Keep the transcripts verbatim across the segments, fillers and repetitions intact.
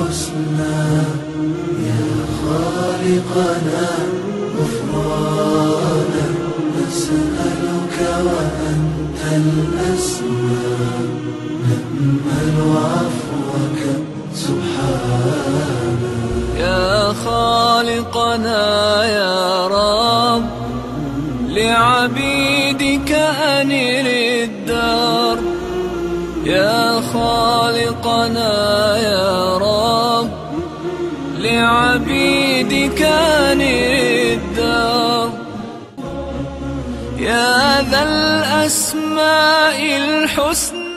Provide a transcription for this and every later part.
الحسنى، يا خالقنا غفرانا، نسألك وأنت الأسمى، نأمل عفوك سبحانا. يا خالقنا يا رب، لعبيدك أنر الدرب. يا خالقنا يا رب، لعبيدك أنر الدرب. يا ذا الأسماء الحسنى.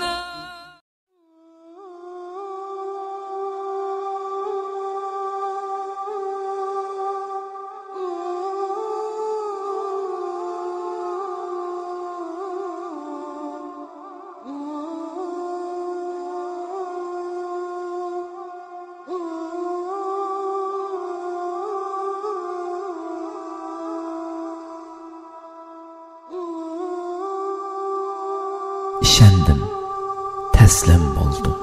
ئىشەندىم، تەسلىم بولدۇم،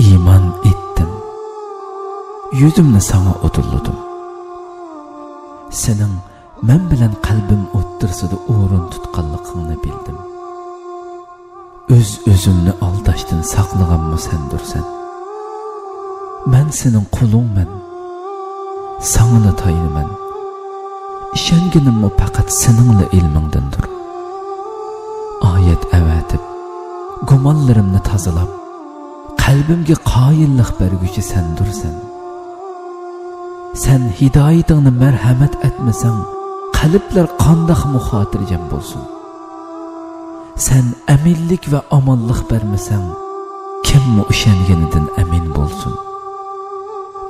ئىمان ئېيتتىم، يۈزۈمنى ساڭا ئۇدۇللىدىم. سېنىڭ مەن بىلەن قەلبىم ئوتتۇرىسىدا ئورۇن تۇتقانلىقىڭنى بىلدىم. ئۆز-ئۆزۈمنى ئالداشتىن ساقلىغانمۇ سەندۇرسەن. مەن سېنىڭ قۇلۇڭمەن، ساڭىلا تايىنىمەن. ئىشەنگىنىممۇ پەقەت سېنىڭلا ئىلمىڭدىندۇر. ئايەت ئەۋەتىپ، گۇمانلىرىمنى تازىلاپ، قەلبىمگە قايىللىق بەرگۈچى سەندۇرسەن. سەن ھىدايىتىڭنى مەرھەمەت ئەتمىسەڭ، قەلبلەر قانداقمۇ خاتىرجەم بولسۇن؟ سەن ئەمىنلىك ۋە ئامانلىق بەرمىسەڭ، كىممۇ ئىشەنگىنىدىن ئەمىن بولسۇن؟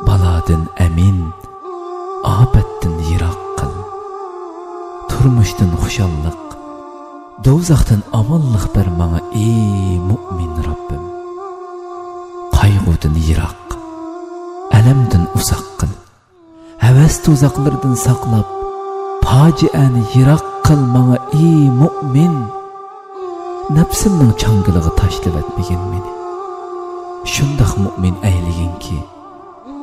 بالادىن ئەمىن، ئاپەتتىن يىراق قىل. تۇرمۇشتىن خۇشاللىق، دوزاختىن ئامانلىق بەر ماڭا، ئى مۇئمىن رەببىم. قايغۇدىن يىراق، ئەلەمدىن ئۇزاق قىل. ھەۋەس تۇزاقلىرىدىن ساقلاپ، پاجىئەنى يىراق قىل ماڭا، ئى مۇئمىن. نەپسىمنىڭ چاڭگىلىغا تاشلىۋەتمىگىن مېنى. شۇنداق مۇئمىن ئەيلىگىنكى،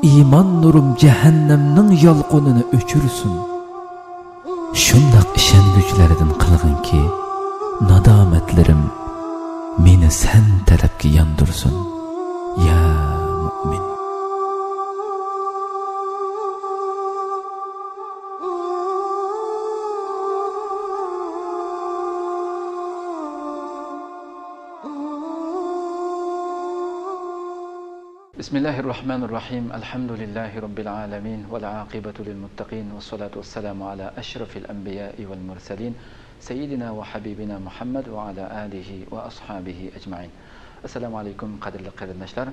ئىمان نۇرۇم جەھەننەمنىڭ يالقۇنىنى ئۆچۈرسۇن. شۇنداق ئىشەنگۈچىلەردىن قىلغىنكى، نادامەتلىرىم مېنى سەن تەرەپكە ياندۇرسۇن، يا مۇئمىن. بسم الله الرحمن الرحيم. الحمد لله رب العالمين، والعاقبة للمتقين، والصلاة والسلام على أشرف الأنبياء والمرسلين، سيدنا وحبيبنا محمد وعلى آله وأصحابه أجمعين. السلام عليكم، قەدىرلىك قېرىنداشلار.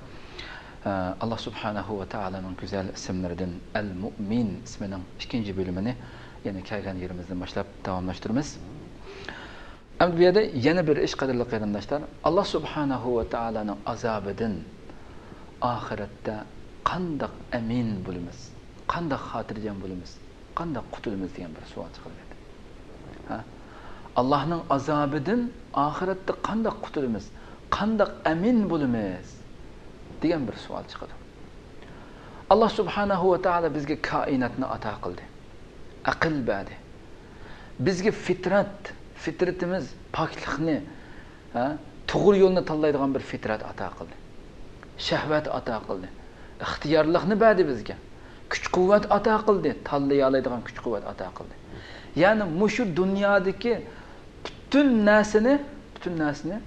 ئە، ئاللا سۇبھانەھۇ ۋە تائالانىڭ گۈزەل ئىسىملىرىدىن ئەل مۇئمىن ئىسمىنىڭ ئىككىنچى بۆلۈمىنى يەنە كەلگەن يېرىمىزدىن باشلاپ داۋاملاشتۇرىمىز. ئەمدى بۇ يەردە يەنە بىر ئىش، قەدىرلىك قېرىنداشلار، ئاللا سۇبھانەھۇ ۋە تائالانىڭ ئازابىدىن ئاخىرەتتە قانداق ئەمىن بولىمىز، قانداق خاتىرجەم بولىمىز، قانداق قۇتۇلىمىز دېگەن بىر سوئال چىقىدۇ. ھە؟ ئاللانىڭ ئازابىدىن ئاخىرەتتە قانداق قۇتۇلىمىز، قانداق ئەمىن بولىمىز دېگەن بىر سوئال چىقىدۇ. ئاللا سۇبھانەھۇ ۋە تائالا بىزگە كائىناتنى ئاتا قىلدى، ئەقىل بەردى. بىزگە فىترەت، فىترىتىمىز پاكلىقنى، ھە، توغرا يولنى تاللايدىغان بىر فىترەت ئاتا قىلدى. شەھۋەت ئاتا قىلدى. ئىختىيارلىقنى بەردى بىزگە. كۈچ-قۇۋۋەت ئاتا قىلدى. تاللىيالايدىغان كۈچ-قۇۋۋەت ئاتا قىلدى. يەنى مۇشۇ دۇنيادىكى پۈتۈن نەرسىنى، پۈتۈن نەرسىنى،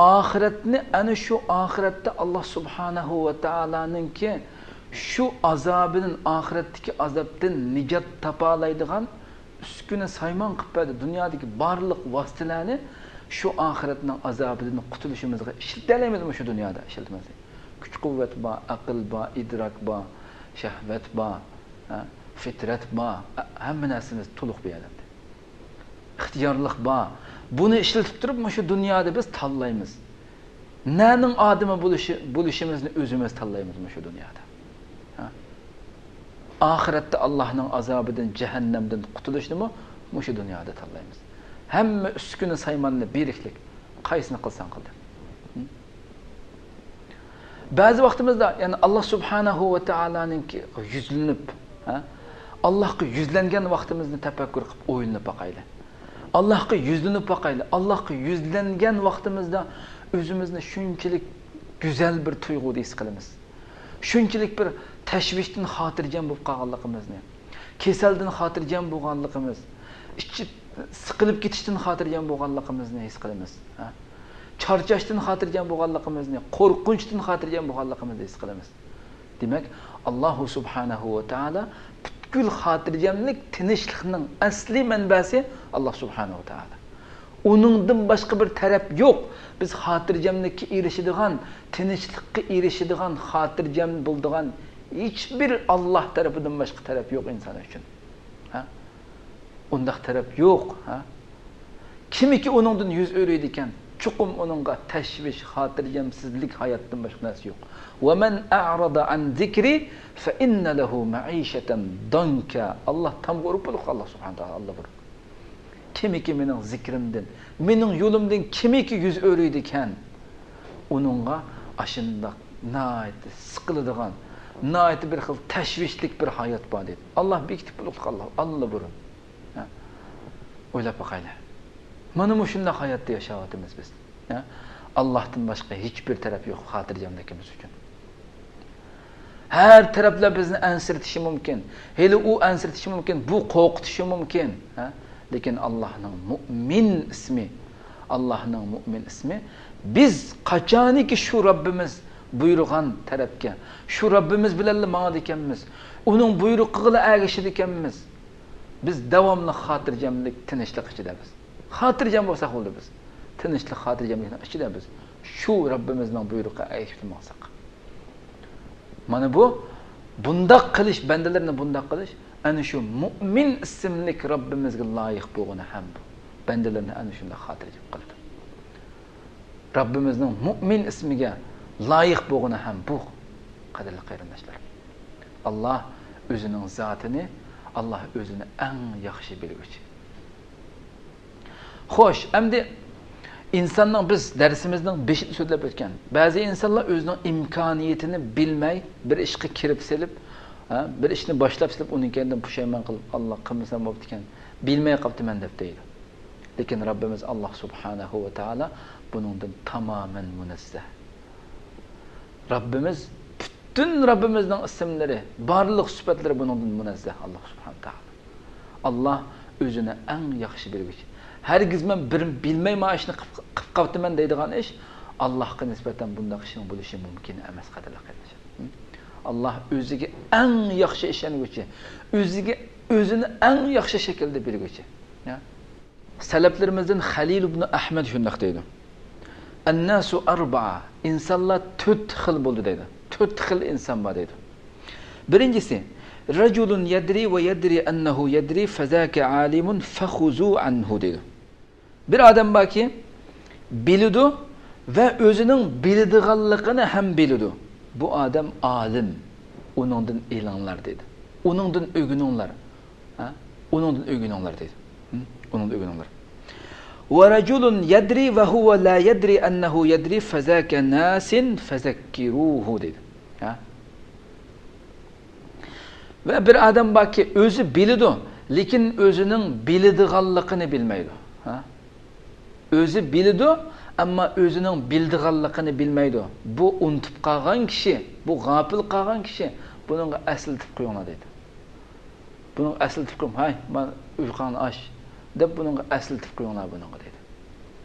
ئاخىرەتنى، ئەنە شۇ ئاخىرەتتە ئاللا سۇبھانەھۇ ۋە تائالانىڭكى شۇ ئازابىدىن، ئاخىرەتتىكى ئازابتىن نىجات تاپالايدىغان ئۈسكۈنە سايمان قىلىپ بەردى. دۇنيادىكى بارلىق ۋاسىتىلەرنى شۇ ئاخىرەتنىڭ ئازابىدىن قۇتۇلۇشىمىزغا ئىشلىتەلەيمىزمۇ شۇ دۇنيادا؟ ئىشلىتىمىز. كۈچ-قۇۋۋەت بار، ئەقىل بار، ئىدراك بار، شەھۋەت بار، ھە، فىترەت بار، ھەممە نەرسىمىز تولۇق بۇ يەردە. ئىختىيارلىق بار. بۇنى ئىشلىتىپ تۇرۇپ، مۇشۇ دۇنيادا بىز تاللايمىز. نەنىڭ ئادىمى بولۇشى، بولۇشىمىزنى ئۆزىمىز تاللايمىز مۇشۇ دۇنيادا. ھە؟ ئاخىرەتتە ئاللانىڭ ئازابىدىن، جەھەننەمدىن قۇتۇلۇشنىمۇ مۇشۇ دۇنيادا تاللايمىز. ھەممە ئۈسكۈنە سايماننى بېرىكلىك، قايسىنى قىلساڭ قىل دەپ. ھە؟ بەزى ۋاقتىمىزدا، يەنى، ئاللا سۇبھانەھۇ ۋە تائالانىڭكى يۈزلىنىپ، ھە؟ ئاللاھقا يۈزلەنگەن ۋاقتىمىزنى تەپەككۇر قىلىپ ئويلىنىپ باقايلى. ئاللاھقا يۈزلىنىپ باقايلى. ئاللاھقا يۈزلەنگەن ۋاقتىمىزدا ئۆزىمىزنى شۇنچىلىك گۈزەل بىر تۇيغۇدا ھېس قىلىمىز. شۇنچىلىك بىر تەشۋىشتىن خاتىرجەم بولۇپ قالغانلىقىمىزنى، كېسەلدىن خاتىرجەم بولغانلىقىمىز، ئىچى سىقىلىپ كېتىشتىن خاتىرجەم بولغانلىقىمىزنى ھېس قىلىمىز. ھە؟ چارچاشتىن خاتىرجەم بولغانلىقىمىزنى، قورقۇنچتىن خاتىرجەم بولغانلىقىمىزنى ھېس قىلىمىز. دېمەك، ئاللاھۇ سۇبھانەھۇ ۋە تائالا پۈتكۈل خاتىرجەملىك، تىنچلىقنىڭ ئەسلى مەنبەسى ئاللاھ سۇبھانەھۇ ۋە تائالا. ئۇنىڭدىن باشقا بىر تەرەپ يوق. بىز خاتىرجەملىككە ئېرىشىدىغان، تىنچلىققا ئېرىشىدىغان، خاتىرجەم بولىدىغان ھېچبىر ئاللاھ تەرىپىدىن باشقا تەرەپ يوق ئىنسان ئۈچۈن. ھە؟ ئۇنداق تەرەپ يوق. ھە؟ كىمكى ئۇنىڭدىن يۈز ئۆرۈيدىكەن، چوقۇم ئۇنىڭغا تەشۋىش، خاتىرجەمسىزلىك ھاياتتىن باشقا نەرسە يوق. وَمَنْ أَعْرَضَ عَنْ ذِكْرِي فَإِنَّ لَهُ مَعِيشَةً ضَنْكًا. ئاللاھ تامغا ئۇرۇپ بولۇپتۇ، ئاللاھ سۇبھانەھۇ ۋە تائالا ئاللىبۇرۇن. كىمكى مېنىڭ زىكرىمدىن، مېنىڭ يولۇمدىن كىمكى يۈز ئۆرۈيدىكەن، ئۇنىڭغا ئاشۇنداق ناھايىتى سىقىلىدىغان، ناھايىتى بىر خىل تەشۋىشلىك بىر ھايات بار دەيدۇ. ئاللاھ بېكىتىپ بولۇپتۇ، ئاللاھ ئاللىبۇرۇن. ھە؟ ئويلاپ باقايلى. مانا مۇشۇنداق ھاياتتا ياشاۋاتىمىز بىز. ھە؟ ئاللاھتىن باشقا ھېچبىر تەرەپ يوق خاتىرجەملىكىمىز ئۈچۈن. ھەر تەرەپلەر بىزنى ئەنسىرىتىشى مۇمكىن. ھېلى ئۇ ئەنسىرىتىشى مۇمكىن، بۇ قورقۇتۇشى مۇمكىن. ھە؟ لېكىن ئاللاھنىڭ مۇئمىن ئىسمى، ئاللاھنىڭ مۇئمىن ئىسمى، بىز قاچانكى شۇ رەببىمىز بۇيرۇغان تەرەپكە، شۇ رەببىمىز بىلەنلا ماڭىدىكەنمىز، ئۇنىڭ بۇيرۇقىغىلا ئەگىشىدىكەنمىز، بىز داۋاملىق خاتىرجەملىك، تىنچلىق ئىچىدە بىز. خاتىرجەم بولساق بولدى بىز. تىنچلىق، خاتىرجەملىكنىڭ ئىچىدە بىز شۇ رەببىمىزنىڭ بۇيرۇقىغا ئەگىشىپ ماڭساق. مانا بۇ، بۇنداق قىلىش، بەندىلىرىنى بۇنداق قىلىش، ئەنە شۇ مۇئمىن ئىسىملىك رەببىمىزگە لايىق بولغىنى ھەم بۇ. بەندىلىرىنى ئەنە شۇنداق خاتىرجەم قىلىدۇ. رەببىمىزنىڭ مۇئمىن ئىسمىگە لايىق بولغىنى ھەم بۇ، قەدىرلىك قېرىنداشلار. ئاللاھ ئۆزىنىڭ زاتىنى، ئاللاھ ئۆزىنى ئەڭ ياخشى بىلگۈچى. خوش، ئەمدى ئىنساننىڭ، بىز دەرسىمىزنىڭ بېشىدا سۆزلەپ ئۆتكەن، بەزى ئىنسانلار ئۆزىنىڭ ئىمكانىيىتىنى بىلمەي بىر ئىشقا كىرىپ سېلىپ، ھە، بىر ئىشنى باشلاپ سېلىپ، ئۇنىڭ كەينىدىن پۇشايمان قىلىپ، ئاللا، قىلمىسام بوپتىكەن، بىلمەي قاپتىمەن دەپ دەيدۇ. لېكىن رەببىمىز ئاللا سۇبھانەھۇ ۋە تائالا بۇنىڭدىن تامامەن مۇنەززەھ. رەببىمىز، پۈتۈن رەببىمىزنىڭ ئىسىملىرى، بارلىق سۈپەتلىرى بۇنىڭدىن مۇنەززەھ، ئاللا سۇبھانەھۇ ۋە تائالا. ئاللا ئۆزىنى ئەڭ ياخشى بىلگۈچى. ھەرگىز مەن بىر بىلمەي مانا ئىشنى قىپ، قىپ قاپتىمەن دەيدىغان ئىش، ئاللاھقا نىسبەتەن بۇنداق ئىشنىڭ بولۇشى مۇمكىن ئەمەس، قەدىرلىك قېرىنداشلار. ئاللا ئۆزىگە ئەڭ ياخشى ئىشەنگۈچى، ئۆزىگە، ئۆزىنى ئەڭ ياخشى شەكىلدە بىلگۈچى. يا؟ سەلەفلىرىمىزدىن خەلىل ئىبنى ئەھمەد شۇنداق دەيدۇ: «الناس أربعة»، ئىنسانلار تۆت خىل بولدى دەيدۇ. تۆت خىل ئىنسان بار دەيدۇ. بىرىنچىسى، «رجل يدري ويدري أنه يدري فذاك عالم فخذوا عنه» دەيدۇ. بىر ئادەم باركى، بىلىدۇ ۋە ئۆزىنىڭ بىلىدىغانلىقىنى ھەم بىلىدۇ. بۇ ئادەم ئالىم، ئۇنىڭدىن ئېلىڭلار دەيدۇ. ئۇنىڭدىن ئۆگىنىڭلار. ھە؟ ئۇنىڭدىن ئۆگىنىڭلار دەيدۇ. ھە؟ ئۇنىڭدىن ئۆگىنىڭلار. «ورجل يدري وهو لا يدري أنه يدري فذاك ناس فذكروه» دەيدۇ. ھە؟ ۋە بىر ئادەم باركى، ئۆزى بىلىدۇ، لېكىن ئۆزىنىڭ بىلىدىغانلىقىنى بىلمەيدۇ. ھە؟ ئۆزى بىلىدۇ، ئەمما ئۆزىنىڭ بىلىدىغانلىقىنى بىلمەيدۇ. بۇ ئۇنتۇپ قالغان كىشى، بۇ غاپىل قالغان كىشى، بۇنىڭغا ئەسلىتىپ قويۇڭلار دەيدۇ. بۇنىڭغا ئەسلىتىپ قويۇڭ، ھەي، مانا ئۇيقۇڭنى ئاچ، دەپ بۇنىڭغا ئەسلىتىپ قويۇڭلار بۇنىڭغا دەيدۇ.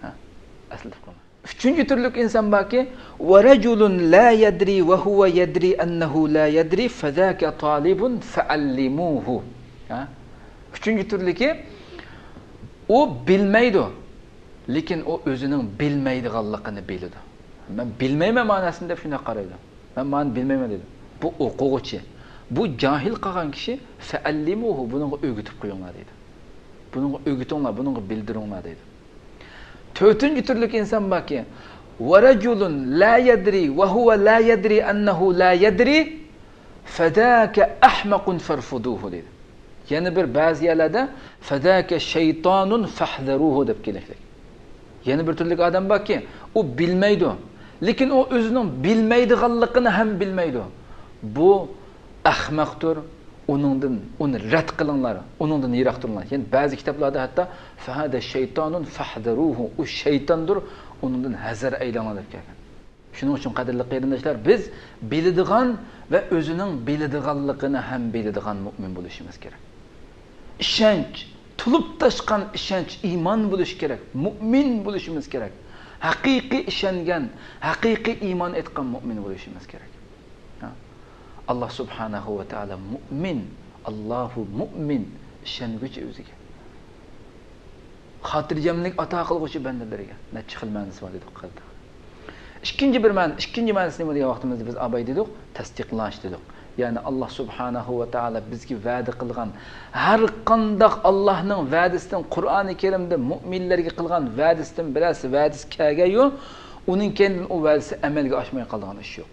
ھە؟ ئەسلىتىپ قويۇڭلار. ئۈچىنچى تۈرلۈك ئىنسان باركى، «ورجل لا يدري وهو يدري أنه لا يدري فذاك طالب فعلموه». ھە؟ ئۈچىنچى تۈرلۈكى، ئۇ بىلمەيدۇ، لېكىن ئۇ ئۆزىنىڭ بىلمەيدىغانلىقىنى بىلىدۇ. «مەن بىلمەيمەن ماناسىنى» دەپ شۇنداق قارايدۇ. «مەن مانى بىلمەيمەن» دەيدۇ. بۇ ئوقۇغۇچى. بۇ جاھىل قالغان كىشى، «فعلموه»، بۇنىڭغا ئۆگىتىپ قويۇڭلار دەيدۇ. بۇنىڭغا ئۆگىتىڭلار، بۇنىڭغا بىلدۈرۈڭلار دەيدۇ. تۆتىنچى تۈرلۈك ئىنسان باركى، «ورجل لا يدري وهو لا يدري أنه لا يدري فذاك أحمق فارفضوه» دەيدۇ. يەنە بىر بەزى يەرلەردە «فذاك شيطان فاحذروه» دەپ كېلىشلىك. يەنە بىر تۈرلۈك ئادەم باركى، ئۇ بىلمەيدۇ، لېكىن ئۇ ئۆزىنىڭ بىلمەيدىغانلىقىنى ھەم بىلمەيدۇ. بۇ ئەخمەقتۇر، ئۇنىڭدىن، ئۇنى رەت قىلىڭلار، ئۇنىڭدىن يىراق تۇرۇڭلار. يەنى بەزى كىتابلاردا ھەتتا فەھەدە شەيتانۇن فەھزەرۇھۇ، ئۇ شەيتاندۇر، ئۇنىڭدىن ھەزەر ئەيلەڭلار دەپ كەلگەن. شۇنىڭ ئۈچۈن، قەدىرلىك قېرىنداشلار، بىز بىلىدىغان ۋە ئۆزىنىڭ بىلىدىغانلىقىنى ھەم بىلىدىغان مۆمىن بولۇشىمىز كېرەك. ئىشەنچ، تولۇپ تاشقان ئىشەنچ، ئىمان بولۇشى كېرەك، مۆمىن بولۇشىمىز كېرەك. ھەقىقىي ئىشەنگەن، ھەقىقىي ئىمان ئېيتقان مۆمىن بولۇشىمىز كېرەك. ھە؟ ئاللا سۇبھانەھۇ ۋە تائالا مۆمىن، ئاللاھۇ مۆمىن، ئىشەنگۈچى ئۆزىگە. خاتىرجەملىك ئاتا قىلغۇچى بەندىلىرىگە. نەچچە خىل مەنىسى بار دېدۇق قەلبىدە. ئىككىنچى بىر مەنە، ئىككىنچى مەنىسى نېمە دېگەن ۋاقتىمىزدا بىز ئاباي دېدۇق، تەستىقلاش دېدۇق. يەنى ئاللا سۇبھانەھۇ ۋە تائالا بىزگە ۋەدە قىلغان ھەر قانداق ئاللانىڭ ۋەدىسىدىن، قۇرئانى كەرىمدە مۆمىنلەرگە قىلغان ۋەدىسىدىن بىرەرسى ۋەدىسى كەلگەنيۇ، ئۇنىڭ كەينىدىن ئۇ ۋەدىسى ئەمەلگە ئاشماي قالىدىغان ئىش يوق.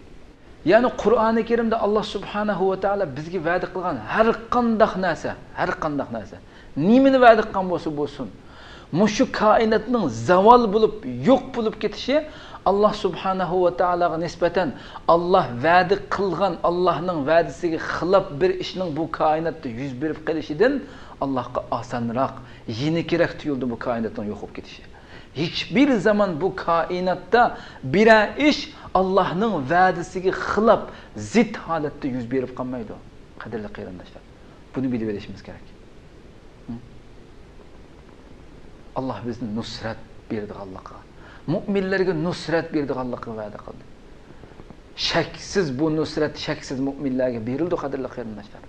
يەنى قۇرئانى كەرىمدە ئاللا سۇبھانەھۇ ۋە تائالا بىزگە ۋەدە قىلغان ھەر قانداق نەرسە، ھەر قانداق نەرسە، نېمىنى ۋەدە قىلغان بولسا بولسۇن، مۇشۇ كائىناتنىڭ زاۋال بولۇپ، يوق بولۇپ كېتىشى ئاللا سۇبھانەھۇ ۋە تائالاغا نىسبەتەن ئاللا ۋەدە قىلغان، ئاللانىڭ ۋەدىسىگە خىلاپ بىر ئىشنىڭ بۇ كائىناتتا يۈز بېرىپ قېلىشىدىن ئاللاغا ئاسانراق، يېنىكرەك تۇيۇلىدۇ بۇ كائىناتنىڭ يوقىلىپ كېتىشى. ھېچبىر زامان بۇ كائىناتتا بىرەر ئىش ئاللانىڭ ۋەدىسىگە خىلاپ، زىت ھالەتتە يۈز بېرىپ قالمايدۇ، قەدىرلىك قېرىنداشلار. بۇنى بىلىۋېلىشىمىز كېرەك. ھە؟ ئاللا بىزنى نۇسرەت بېرىدىغانلىقىغا، مۆمىنلەرگە نۇسرەت بېرىدىغانلىقىغا ۋەدە قىلدى. شەكسىز بۇ نۇسرەت شەكسىز مۆمىنلەرگە بېرىلىدۇ، قەدىرلىك قېرىنداشلار.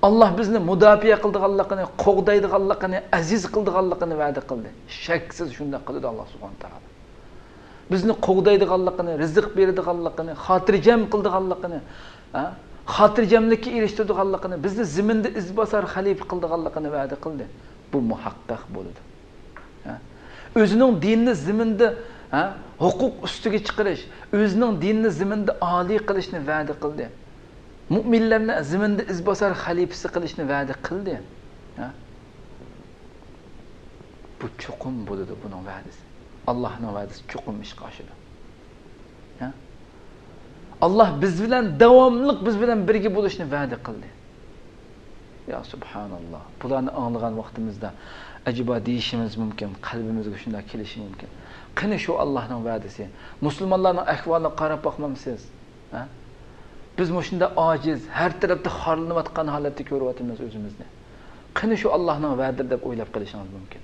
ئاللا بىزنى مۇداپىئە قىلىدىغانلىقىنى، قوغدايدىغانلىقىنى، ئەزىز قىلىدىغانلىقىنى ۋەدە قىلدى. شەكسىز شۇنداق قىلىدۇ ئاللا سۇبھانەھۇ ۋە تائالا. بىزنى قوغدايدىغانلىقىنى، رىزىق بېرىدىغانلىقىنى، خاتىرجەم قىلىدىغانلىقىنى، ھە؟ خاتىرجەملىككە ئېرىشتۈرىدىغانلىقىنى، بىزنى زېمىندا ئىزباسار خەلىپە قىلىدىغانلىقىنى ۋەدە قىلدى. بۇ مۇھەققەق بولىدۇ. ھە؟ ئۆزىنىڭ دىنىنى زېمىندا، ھە، ھوقۇق ئۈستىگە چىقىرىش، ئۆزىنىڭ دىنىنى زېمىندا ئالىي قىلىشنى ۋەدە قىلدى. مۆمىنلەرنى زېمىندا ئىزباسار خەلىپىسى قىلىشنى ۋەدە قىلدى. ھە؟ بۇ چوقۇم بولىدۇ، بۇنىڭ ۋەدىسى. ئاللانىڭ ۋەدىسى چوقۇم ئىشقا ئاشىدۇ. ھە؟ ئاللا بىز بىلەن داۋاملىق، بىز بىلەن بىرگە بولۇشنى ۋەدە قىلدى. يا سۇبھاناللا. بۇلارنى ئاڭلىغان ۋاقتىمىزدا ئەجەبا دېيىشىمىز مۇمكىن، قەلبىمىزگە شۇنداق كېلىشى مۇمكىن. قېنى شۇ ئاللانىڭ ۋەدىسى؟ مۇسۇلمانلارنىڭ ئەھۋالىغا قاراپ باقمامسىز؟ ھە؟ بىز مۇشۇنداق ئاجىز، ھەر تەرەپتە خارلىنىۋاتقان ھالەتتە كۆرۈۋاتىمىز ئۆزىمىزنى. قېنى شۇ ئاللانىڭ ۋەدىسى دەپ ئويلاپ قېلىشىڭىز مۇمكىن.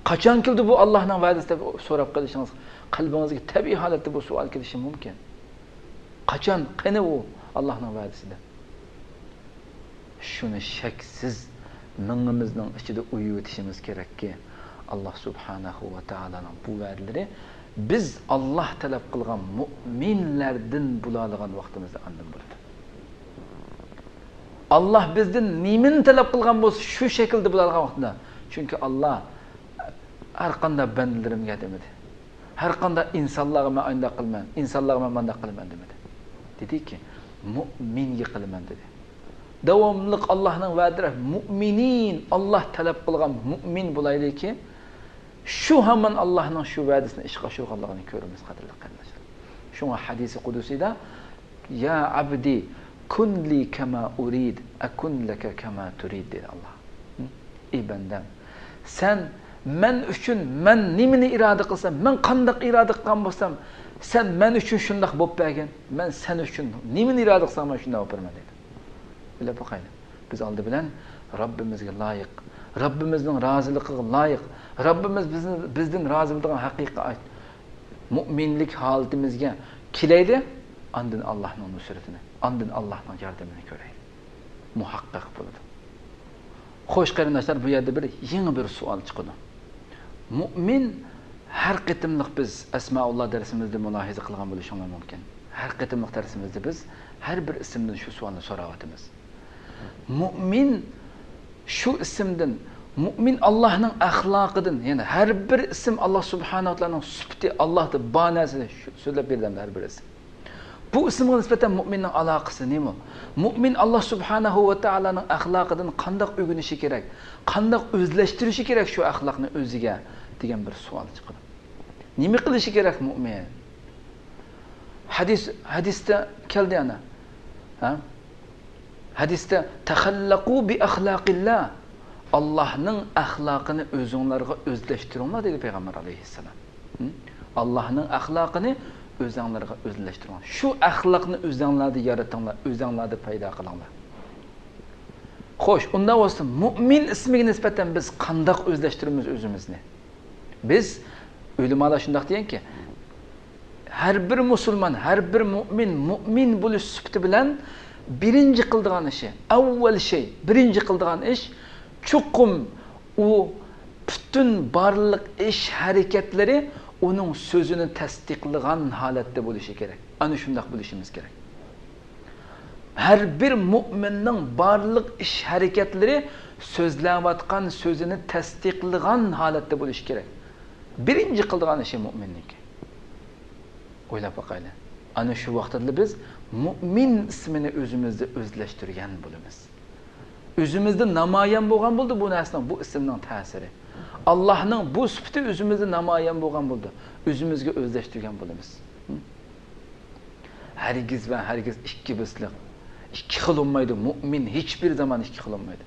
قاچان كېلىدۇ بۇ ئاللانىڭ ۋەدىسى دەپ سوراپ قېلىشىڭىز، قەلبىڭىزگە تەبىئىي ھالەتتە بۇ سوئال كېلىشى مۇمكىن. قاچان، قېنى ئۇ ئاللانىڭ ۋەدىسى دەپ؟ شۇنى شەكسىز مېڭىمىزنىڭ ئىچىدە ئويۇۋېتىشىمىز كېرەككى، ئاللا سۇبھانەھۇ ۋە تائالانىڭ بۇ ۋەدىلىرى بىز ئاللا تەلەپ قىلغان مۆمىنلەردىن بولالىغان ۋاقتىمىزدا ئاندىن بولىدۇ. ئاللا بىزدىن نېمىنى تەلەپ قىلغان بولسا، شۇ شەكىلدە بولالىغان ۋاقتىدا. چۈنكى ئاللا ھەر قانداق بەندىلىرىمگە دېمىدى. ھەر قانداق ئىنسانلارغا مەن ئانداق قىلىمەن، ئىنسانلارغا مەن مانداق قىلىمەن دېمىدى. دېدىكى، مۆمىنگە قىلىمەن دېدى. داۋاملىق ئاللانىڭ ۋەدىلىرى، مۆمىنىن، ئاللا تەلەپ قىلغان مۆمىن بولايلىكى، شۇ ھامان ئاللانىڭ شۇ ۋەدىسىنى ئىشقا ئاشۇرغانلىقىنى كۆرىمىز، قەدىرلىك قېرىنداشلار. شۇڭا ھەدىسى قۇدسىدا، يا ئەبدى، كۇن لى كەما ئۇرىد، ئەكۇن لەكە كەما تۇرىد، دېدى ئاللا. ئى بەندەم، سەن مەن ئۈچۈن، مەن نېمىنى ئىرادە قىلسام، مەن قانداق ئىرادە قىلغان بولسام، سەن مەن ئۈچۈن شۇنداق بولۇپ بەرگىن، مەن سەن ئۈچۈن نېمىنى ئىرادە قىلسام، مەن شۇنداق بولۇپ بېرىمەن، دېدى. بىلىپ باقايلى. بىز ئالدى بىلەن رەببىمىزگە لايىق، رەببىمىزنىڭ رازىلىقىغا لايىق، رەببىمىز بىزنى، بىزدىن رازى بولىدىغان ھەقىقىي مۆمىنلىك ھالىتىمىزگە كېلەيلى، ئاندىن ئاللانىڭ نۇسرىتىنى، ئاندىن ئاللانىڭ ياردىمىنى كۆرەيلى. مۇھەققەق بولىدۇ. خوش، قېرىنداشلار، بۇ يەردە بىر يېڭى بىر سوئال چىقىدۇ. مۆمىن، ھەر قېتىملىق بىز ئەسمائۇللا دەرسىمىزدە مۇلاھىزە قىلغان بولۇشۇڭلار مۇمكىن. ھەر قېتىملىق دەرسىمىزدە بىز ھەر بىر ئىسىمدىن شۇ سوئالنى سوراۋاتىمىز. مۆمىن شۇ ئىسىمدىن، مۆمىن ئاللانىڭ ئەخلاقىدىن، يەنى ھەر بىر ئىسىم ئاللا سۇبھانەھۇ ۋە تائالانىڭ سۈپىتى، ئاللادا بار نەرسىنى شۇ، سۆزلەپ بېرىلەمدۇ ھەر بىر ئىسىم. بۇ ئىسىمغا نىسبەتەن مۆمىننىڭ ئالاقىسى نېمە؟ مۆمىن ئاللا سۇبھانەھۇ ۋە تائالانىڭ ئەخلاقىدىن قانداق ئۆگىنىشى كېرەك؟ قانداق ئۆزلەشتۈرۈشى كېرەك شۇ ئەخلاقنى ئۆزىگە؟ دېگەن بىر سوئال چىقىدۇ. نېمە قىلىشى كېرەك مۇئمىن؟ ھەدىس، ھەدىستە كەلدى ئەنە. ھە؟ ھەدىستە، «تەخەللەقۇ بىئەخلاقىللا»، ئاللاھنىڭ ئەخلاقىنى ئۆزۈڭلارغا ئۆزلەشتۈرۈڭلار، دېدى پەيغەمبەر ئەلەيھىسسالام. ھە؟ ئاللاھنىڭ ئەخلاقىنى ئۆزۈڭلارغا ئۆزلەشتۈرۈڭلار. شۇ ئەخلاقنى ئۆزەڭلاردا يارىتىڭلار، ئۆزەڭلاردا پەيدا قىلىڭلار. خوش، ئۇنداق بولسا، مۇئمىن ئىسمىگە نىسبەتەن بىز قانداق ئۆزلەشتۈرىمىز ئۆزىمىزنى؟ بىز، ئۆلىمالار شۇنداق دېگەنكى، ھەر بىر مۇسۇلمان، ھەر بىر مۇئمىن، مۇئمىن بولۇش سۈپىتى بىلەن بىرىنچى قىلىدىغان ئىشى، ئەۋۋەل شەي، بىرىنچى قىلىدىغان ئىش، چوقۇم ئۇ پۈتۈن بارلىق ئىش ھەرىكەتلىرى ئۇنىڭ سۆزىنى تەستىقلىغان ھالەتتە بولۇشى كېرەك. ئەنە شۇنداق بولۇشىمىز كېرەك. ھەر بىر مۇئمىننىڭ بارلىق ئىش ھەرىكەتلىرى سۆزلەۋاتقان سۆزىنى تەستىقلىغان ھالەتتە بولۇشى كېرەك. بىرىنچى قىلىدىغان ئىشى مۇئمىننىڭكى. ئويلاپ باقايلى. ئەنە شۇ ۋاقىتتا بىز مۇئمىن ئىسمىنى ئۆزىمىزدە ئۆزلەشتۈرگەن بولىمىز. ئۆزىمىزدە نامايان بولغان بولىدۇ بۇ نەرسىنىڭ، بۇ ئىسىمنىڭ تەسىرى. ئاللاھنىڭ بۇ سۈپىتى ئۆزىمىزدە نامايان بولغان بولىدۇ. ئۆزىمىزگە ئۆزلەشتۈرگەن بولىمىز. ھەرگىز ۋە ھەرگىز ئىككى بىسلىق، ئىككى خىل بولمايدۇ. مۇئمىن ھېچبىر زامان ئىككى خىل بولمايدۇ.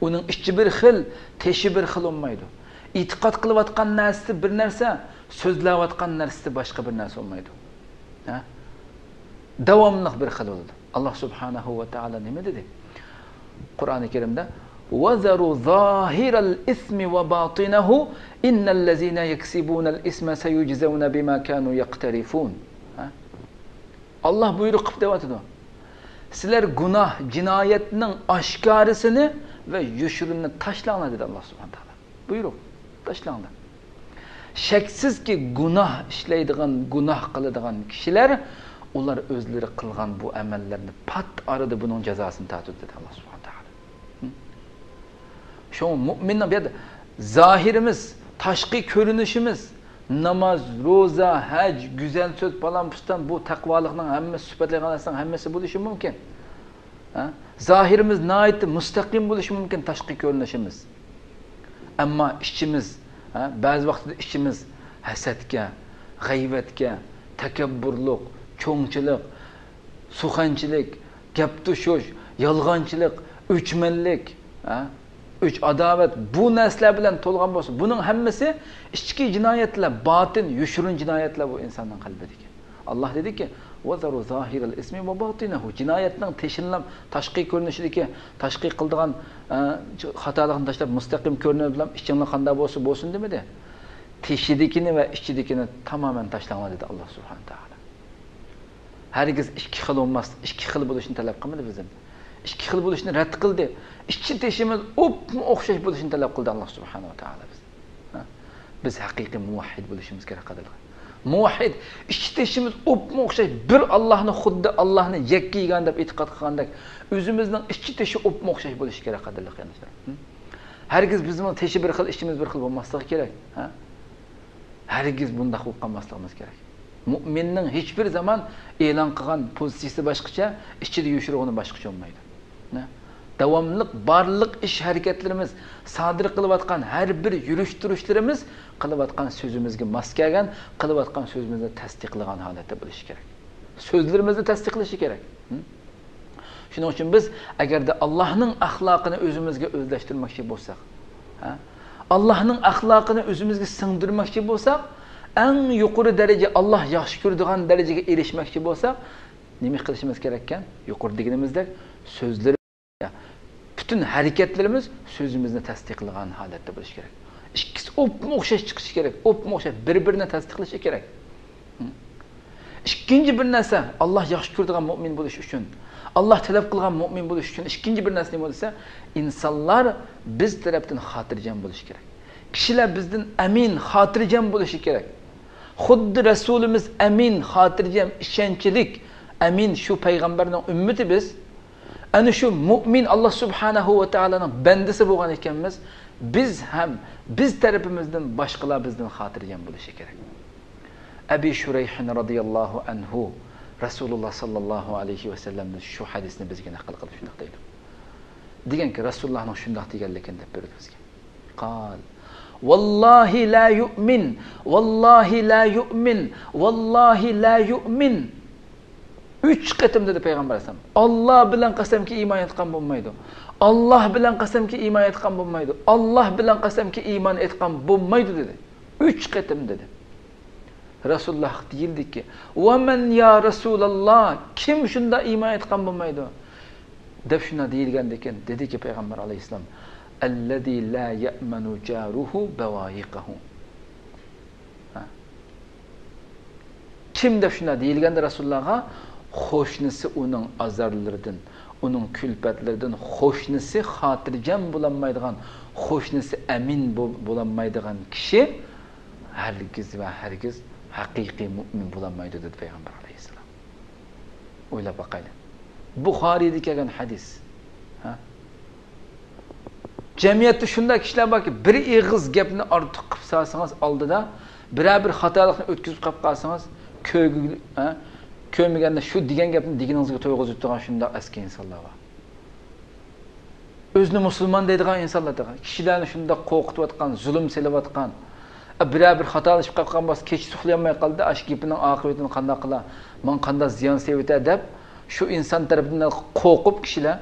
ئۇنىڭ ئىچى بىر خىل، تېشى بىر خىل بولمايدۇ. ئېتىقاد قىلىۋاتقان نەرسىسى بىر نەرسە، سۆزلەۋاتقان نەرسىسى باشقا بىر نەرسە بولمايدۇ. ھە؟ داۋاملىق بىر خىل بولىدۇ. ئاللاھ سۇبھانەھۇ ۋە تائالا نېمە دېدى؟ قۇرئانى كەرىمدە، «وَذَرُوا ظَاهِرَ الْإِثْمِ وَبَاطِنَهُ إِنَّ الَّذِينَ يَكْسِبُونَ الْإِثْمَ سَيُجْزَوْنَ بِمَا كَانُوا يَقْتَرِفُونَ.» ھە؟ ئاللاھ بۇيرۇق قىلىپ دەۋاتىدۇ. سىلەر گۇناھ، جىنايەتنىڭ ئاشكارىسىنى ۋە يوشۇرۇنىنى تاشلاڭلار، دېدى ئاللاھ سۇبھانەھۇ ۋە تائالا. بۇيرۇق، تاشلاڭلار. شەكسىزكى، گۇناھ ئىشلەيدىغان، گۇناھ قىلىدىغان كىشىلەر، ئۇلار ئۆزلىرى قىلغان بۇ ئەمەللەرنى پات ئارىدا بۇنىڭ جازاسىنى تارتىدۇ، دېدى ئاللاھ سۇبھانەھۇ ۋە تائالا. ھە؟ شۇڭا مۇئمىننىڭ بۇ يەردە زاھىرىمىز، تاشقى كۆرۈنۈشىمىز، ناماز، روزا، ھەج، گۈزەل سۆز، پالان پۇستان، بۇ تەقۋالىقنىڭ ھەممىسى، سۈپەتلەنگەن نەرسىنىڭ ھەممىسى بولۇشى مۇمكىن. ھە؟ زاھىرىمىز ناھايىتى مۇستەقىم بولۇشى مۇمكىن، تاشقى كۆرۈنۈشىمىز. ئەمما ئىچىمىز، ھە، بەزى ۋاقىتتا ئىچىمىز ھەسەتكە، غەيۋەتكە، تەكەببۇرلۇق، چوڭچىلىق، سۇخەنچىلىك، گەپ توشۇش، يالغانچىلىق، ئۆچمەنلىك، ھە، ئۆچ-ئاداۋەت، بۇ نەرسىلەر بىلەن تولغان بولسا، بۇنىڭ ھەممىسى ئىچكى جىنايەتلەر، باتىن، يوشۇرۇن جىنايەتلەر بۇ ئىنساننىڭ قەلبىدىكى. ئاللاھ دېدىكى، «وَذَرُوا ظَاهِرَ الْإِثْمِ وَبَاطِنَهُ.» جىنايەتنىڭ تېشىنى، تاشقى كۆرۈنۈشىدىكى، تاشقى قىلىدىغان، ئە، خاتالىقنى تاشلاپ، مۇستەقىم كۆرۈنۈش بىلەن ئىچىڭلار قانداق بولسا بولسۇن دېمىدى. تېشىدىكىنى ۋە ئىچىدىكىنى تامامەن تاشلاڭلار، دېدى ئاللاھ سۇبھانەھۇ ۋە تائالا. ھەرگىز ئىككى خىل بولماس، ئىككى خىل بولۇشنى تەلەپ قىلمىدى بىزدىن. ئىككى خىل بولۇشنى رەت قىلدى. ئىچى تېشىمىز ئوپمۇ ئوخشاش بولۇشنى تەلەپ قىلدى ئاللاھ سۇبھانەھۇ ۋە تائالا بىزدىن. ھە؟ بىز ھەقىقىي مۇۋەھھىد بولۇشىمىز كېرەك، قەدىرلىك. مۇۋەھھىد، ئىچى تېشىمىز ئوپمۇ ئوخشاش، بىر ئاللاھنى، خۇددى ئاللاھنى يەككە يېگەن دەپ ئېتىقاد قىلغاندەك، ئۆزىمىزنىڭ ئىچى تېشى ئوپمۇ ئوخشاش بولۇشى كېرەك، قەدىرلىك قېرىنداشلار. ھە؟ ھەرگىز بىزنىڭ تېشى بىر خىل، ئىچىمىز بىر خىل بولماسلىقى كېرەك. ھە؟ ھەرگىز بۇنداق بولۇپ قالماسلىقىمىز كېرەك. مۇئمىننىڭ ھېچبىر زامان ئېلان قىلغان پوزىتسىيىسى باشقىچە، ئىچىدە يوشۇرغىنى باشقىچە بولمايدۇ. نە؟ داۋاملىق بارلىق ئىش ھەرىكەتلىرىمىز، سادىر قىلىۋاتقان ھەر بىر يۈرۈش تۇرۇشلىرىمىز قىلىۋاتقان سۆزىمىزگە ماس كەلگەن، قىلىۋاتقان سۆزىمىزنى تەستىقلىغان ھالەتتە بولۇشى كېرەك. سۆزلىرىمىزنى تەستىقلىشى كېرەك. ھە؟ شۇنىڭ ئۈچۈن بىز ئەگەردە ئاللاھنىڭ ئەخلاقىنى ئۆزىمىزگە ئۆزلەشتۈرمەكچى بولساق، ھە؟ ئاللاھنىڭ ئەخلاقىنى ئۆزىمىزگە سىڭدۈرمەكچى بولساق، ئەڭ يۇقىرى دەرىجە، ئاللاھ ياخشى كۆرىدىغان دەرىجىگە ئېرىشمەكچى بولساق، نېمە قىلىشىمىز كېرەككەن؟ يۇقىرىدا دېگىنىمىزدەك، سۆزلىرىمىز، پۈتۈن ھەرىكەتلىرىمىز سۆزىمىزنى تەستىقلىغان ھالەتتە بولۇشى كېرەك. ئىككىسى ئوپمۇ ئوخشاش چىقىشى كېرەك، ئوپمۇ ئوخشاش، بىر-بىرىنى تەستىقلىشى كېرەك. ئىككىنچى بىر نەرسە، ئاللاھ ياخشى كۆرىدىغان مۇئمىن بولۇش ئۈچۈن، ئاللاھ تەلەپ قىلغان مۇئمىن بولۇش ئۈچۈن ئىككىنچى بىر نەرسە نېمە دېسە، ئىنسانلار بىز تەرەپتىن خاتىرجەم بولۇشى كېرەك. كىشىلەر بىزدىن ئەمىن، خاتىرجەم بولۇشى كېرەك. خۇددى رەسۇلىمىز ئەمىن، خاتىرجەم، ئىشەنچلىك، ئەمىن، شۇ پەيغەمبەرنىڭ ئۈممىتى بىز. ئەنە شۇ مۇئمىن، ئاللاھ سۇبھانەھۇ ۋە تائالانىڭ بەندىسى بولغان ئىكەنمىز، بىز ھەم، بىز تەرىپىمىزدىن باشقىلار بىزدىن خاتىرجەم بولۇشى كېرەك. ئەبى شۇرەيھ رەزىياللاھۇ ئەنھۇ رەسۇلۇللاھ ساللاللاھۇ ئەلەيھى ۋەسەللەمدىن شۇ ھەدىسنى بىزگە نەقىل قىلىپ شۇنداق دەيدۇ. دېگەنكى، رەسۇلۇللاھنىڭ شۇنداق دېگەنلىكىنى دەپ بېرىدۇ بىزگە. قال، ۋاللاھى لا يۇئمىن، ۋاللاھى لا يۇئمىن، ۋاللاھى لا يۇئمىن. ئۈچ قېتىم دېدى پەيغەمبەر ئەلەيھىسسالام. ئاللا بىلەن قەسەمكى، ئىمان ئېيتقان بولمايدۇ. ئاللا بىلەن قەسەمكى، ئىمان ئېيتقان بولمايدۇ. ئاللا بىلەن قەسەمكى، ئىمان ئېيتقان بولمايدۇ دېدى. ئۈچ قېتىم دېدى. رەسۇلۇللاھ دېيىلدىكى، ۋەمەن يا رەسۇلاللا، كىم شۇنداق ئىمان ئېيتقان بولمايدۇ؟ دەپ شۇنداق دېيىلگەندىكىن، دېدىكى پەيغەمبەر ئەلەيھىسسالام، ئەللەزى لا يەئمەنۇ جارۇھۇ بەۋايىقەھۇ. ھە. كىم دەپ شۇنداق دېيىلگەندە رەسۇلۇللاھقا، قوشنىسى ئۇنىڭ ئازارلىرىدىن، ئۇنىڭ كۈلپەتلىرىدىن قوشنىسى خاتىرجەم بولالمايدىغان، قوشنىسى ئەمىن بول-، بولالمايدىغان كىشى ھەرگىز ۋە ھەرگىز ھەقىقىي مۇئمىن بولالمايدۇ، دېدى پەيغەمبەر ئەلەيھىسسالام. ئويلاپ باقايلى. بۇخارىيدا كەلگەن ھەدىس. ھە؟ جەمئىيەتتە شۇنداق كىشىلەر باركى، بىر ئېغىز گەپنى ئارتۇق قىلىپ سالسىڭىز ئالدىدا، بىرەر بىر خاتالىقنى ئۆتكۈزۈپ قاپ قالسىڭىز، كۆرگۈ-، ھە؟ كۆرمىگەندە شۇ دېگەن گەپنى دېگىنىڭىزگە تويغۇزۇپ تۇرغان شۇنداق ئەسكى ئىنسانلار بار. ئۆزىنى مۇسۇلمان دەيدىغان ئىنسانلار، كىشىلەرنى شۇنداق قورقۇتۇۋاتقان، زۇلۇم سېلىۋاتقان، بىرەر بىر خاتالىشىپ قالغان بولسا، كېچىسى ئۇخلىيالماي قالدى، ئاشۇ گېپىنىڭ ئاقىۋىتىنى قانداق قىلا، ماڭا قانداق زىيان سېلىۋېتە دەپ، شۇ ئىنسان تەرىپىدىن قورقۇپ كىشىلەر،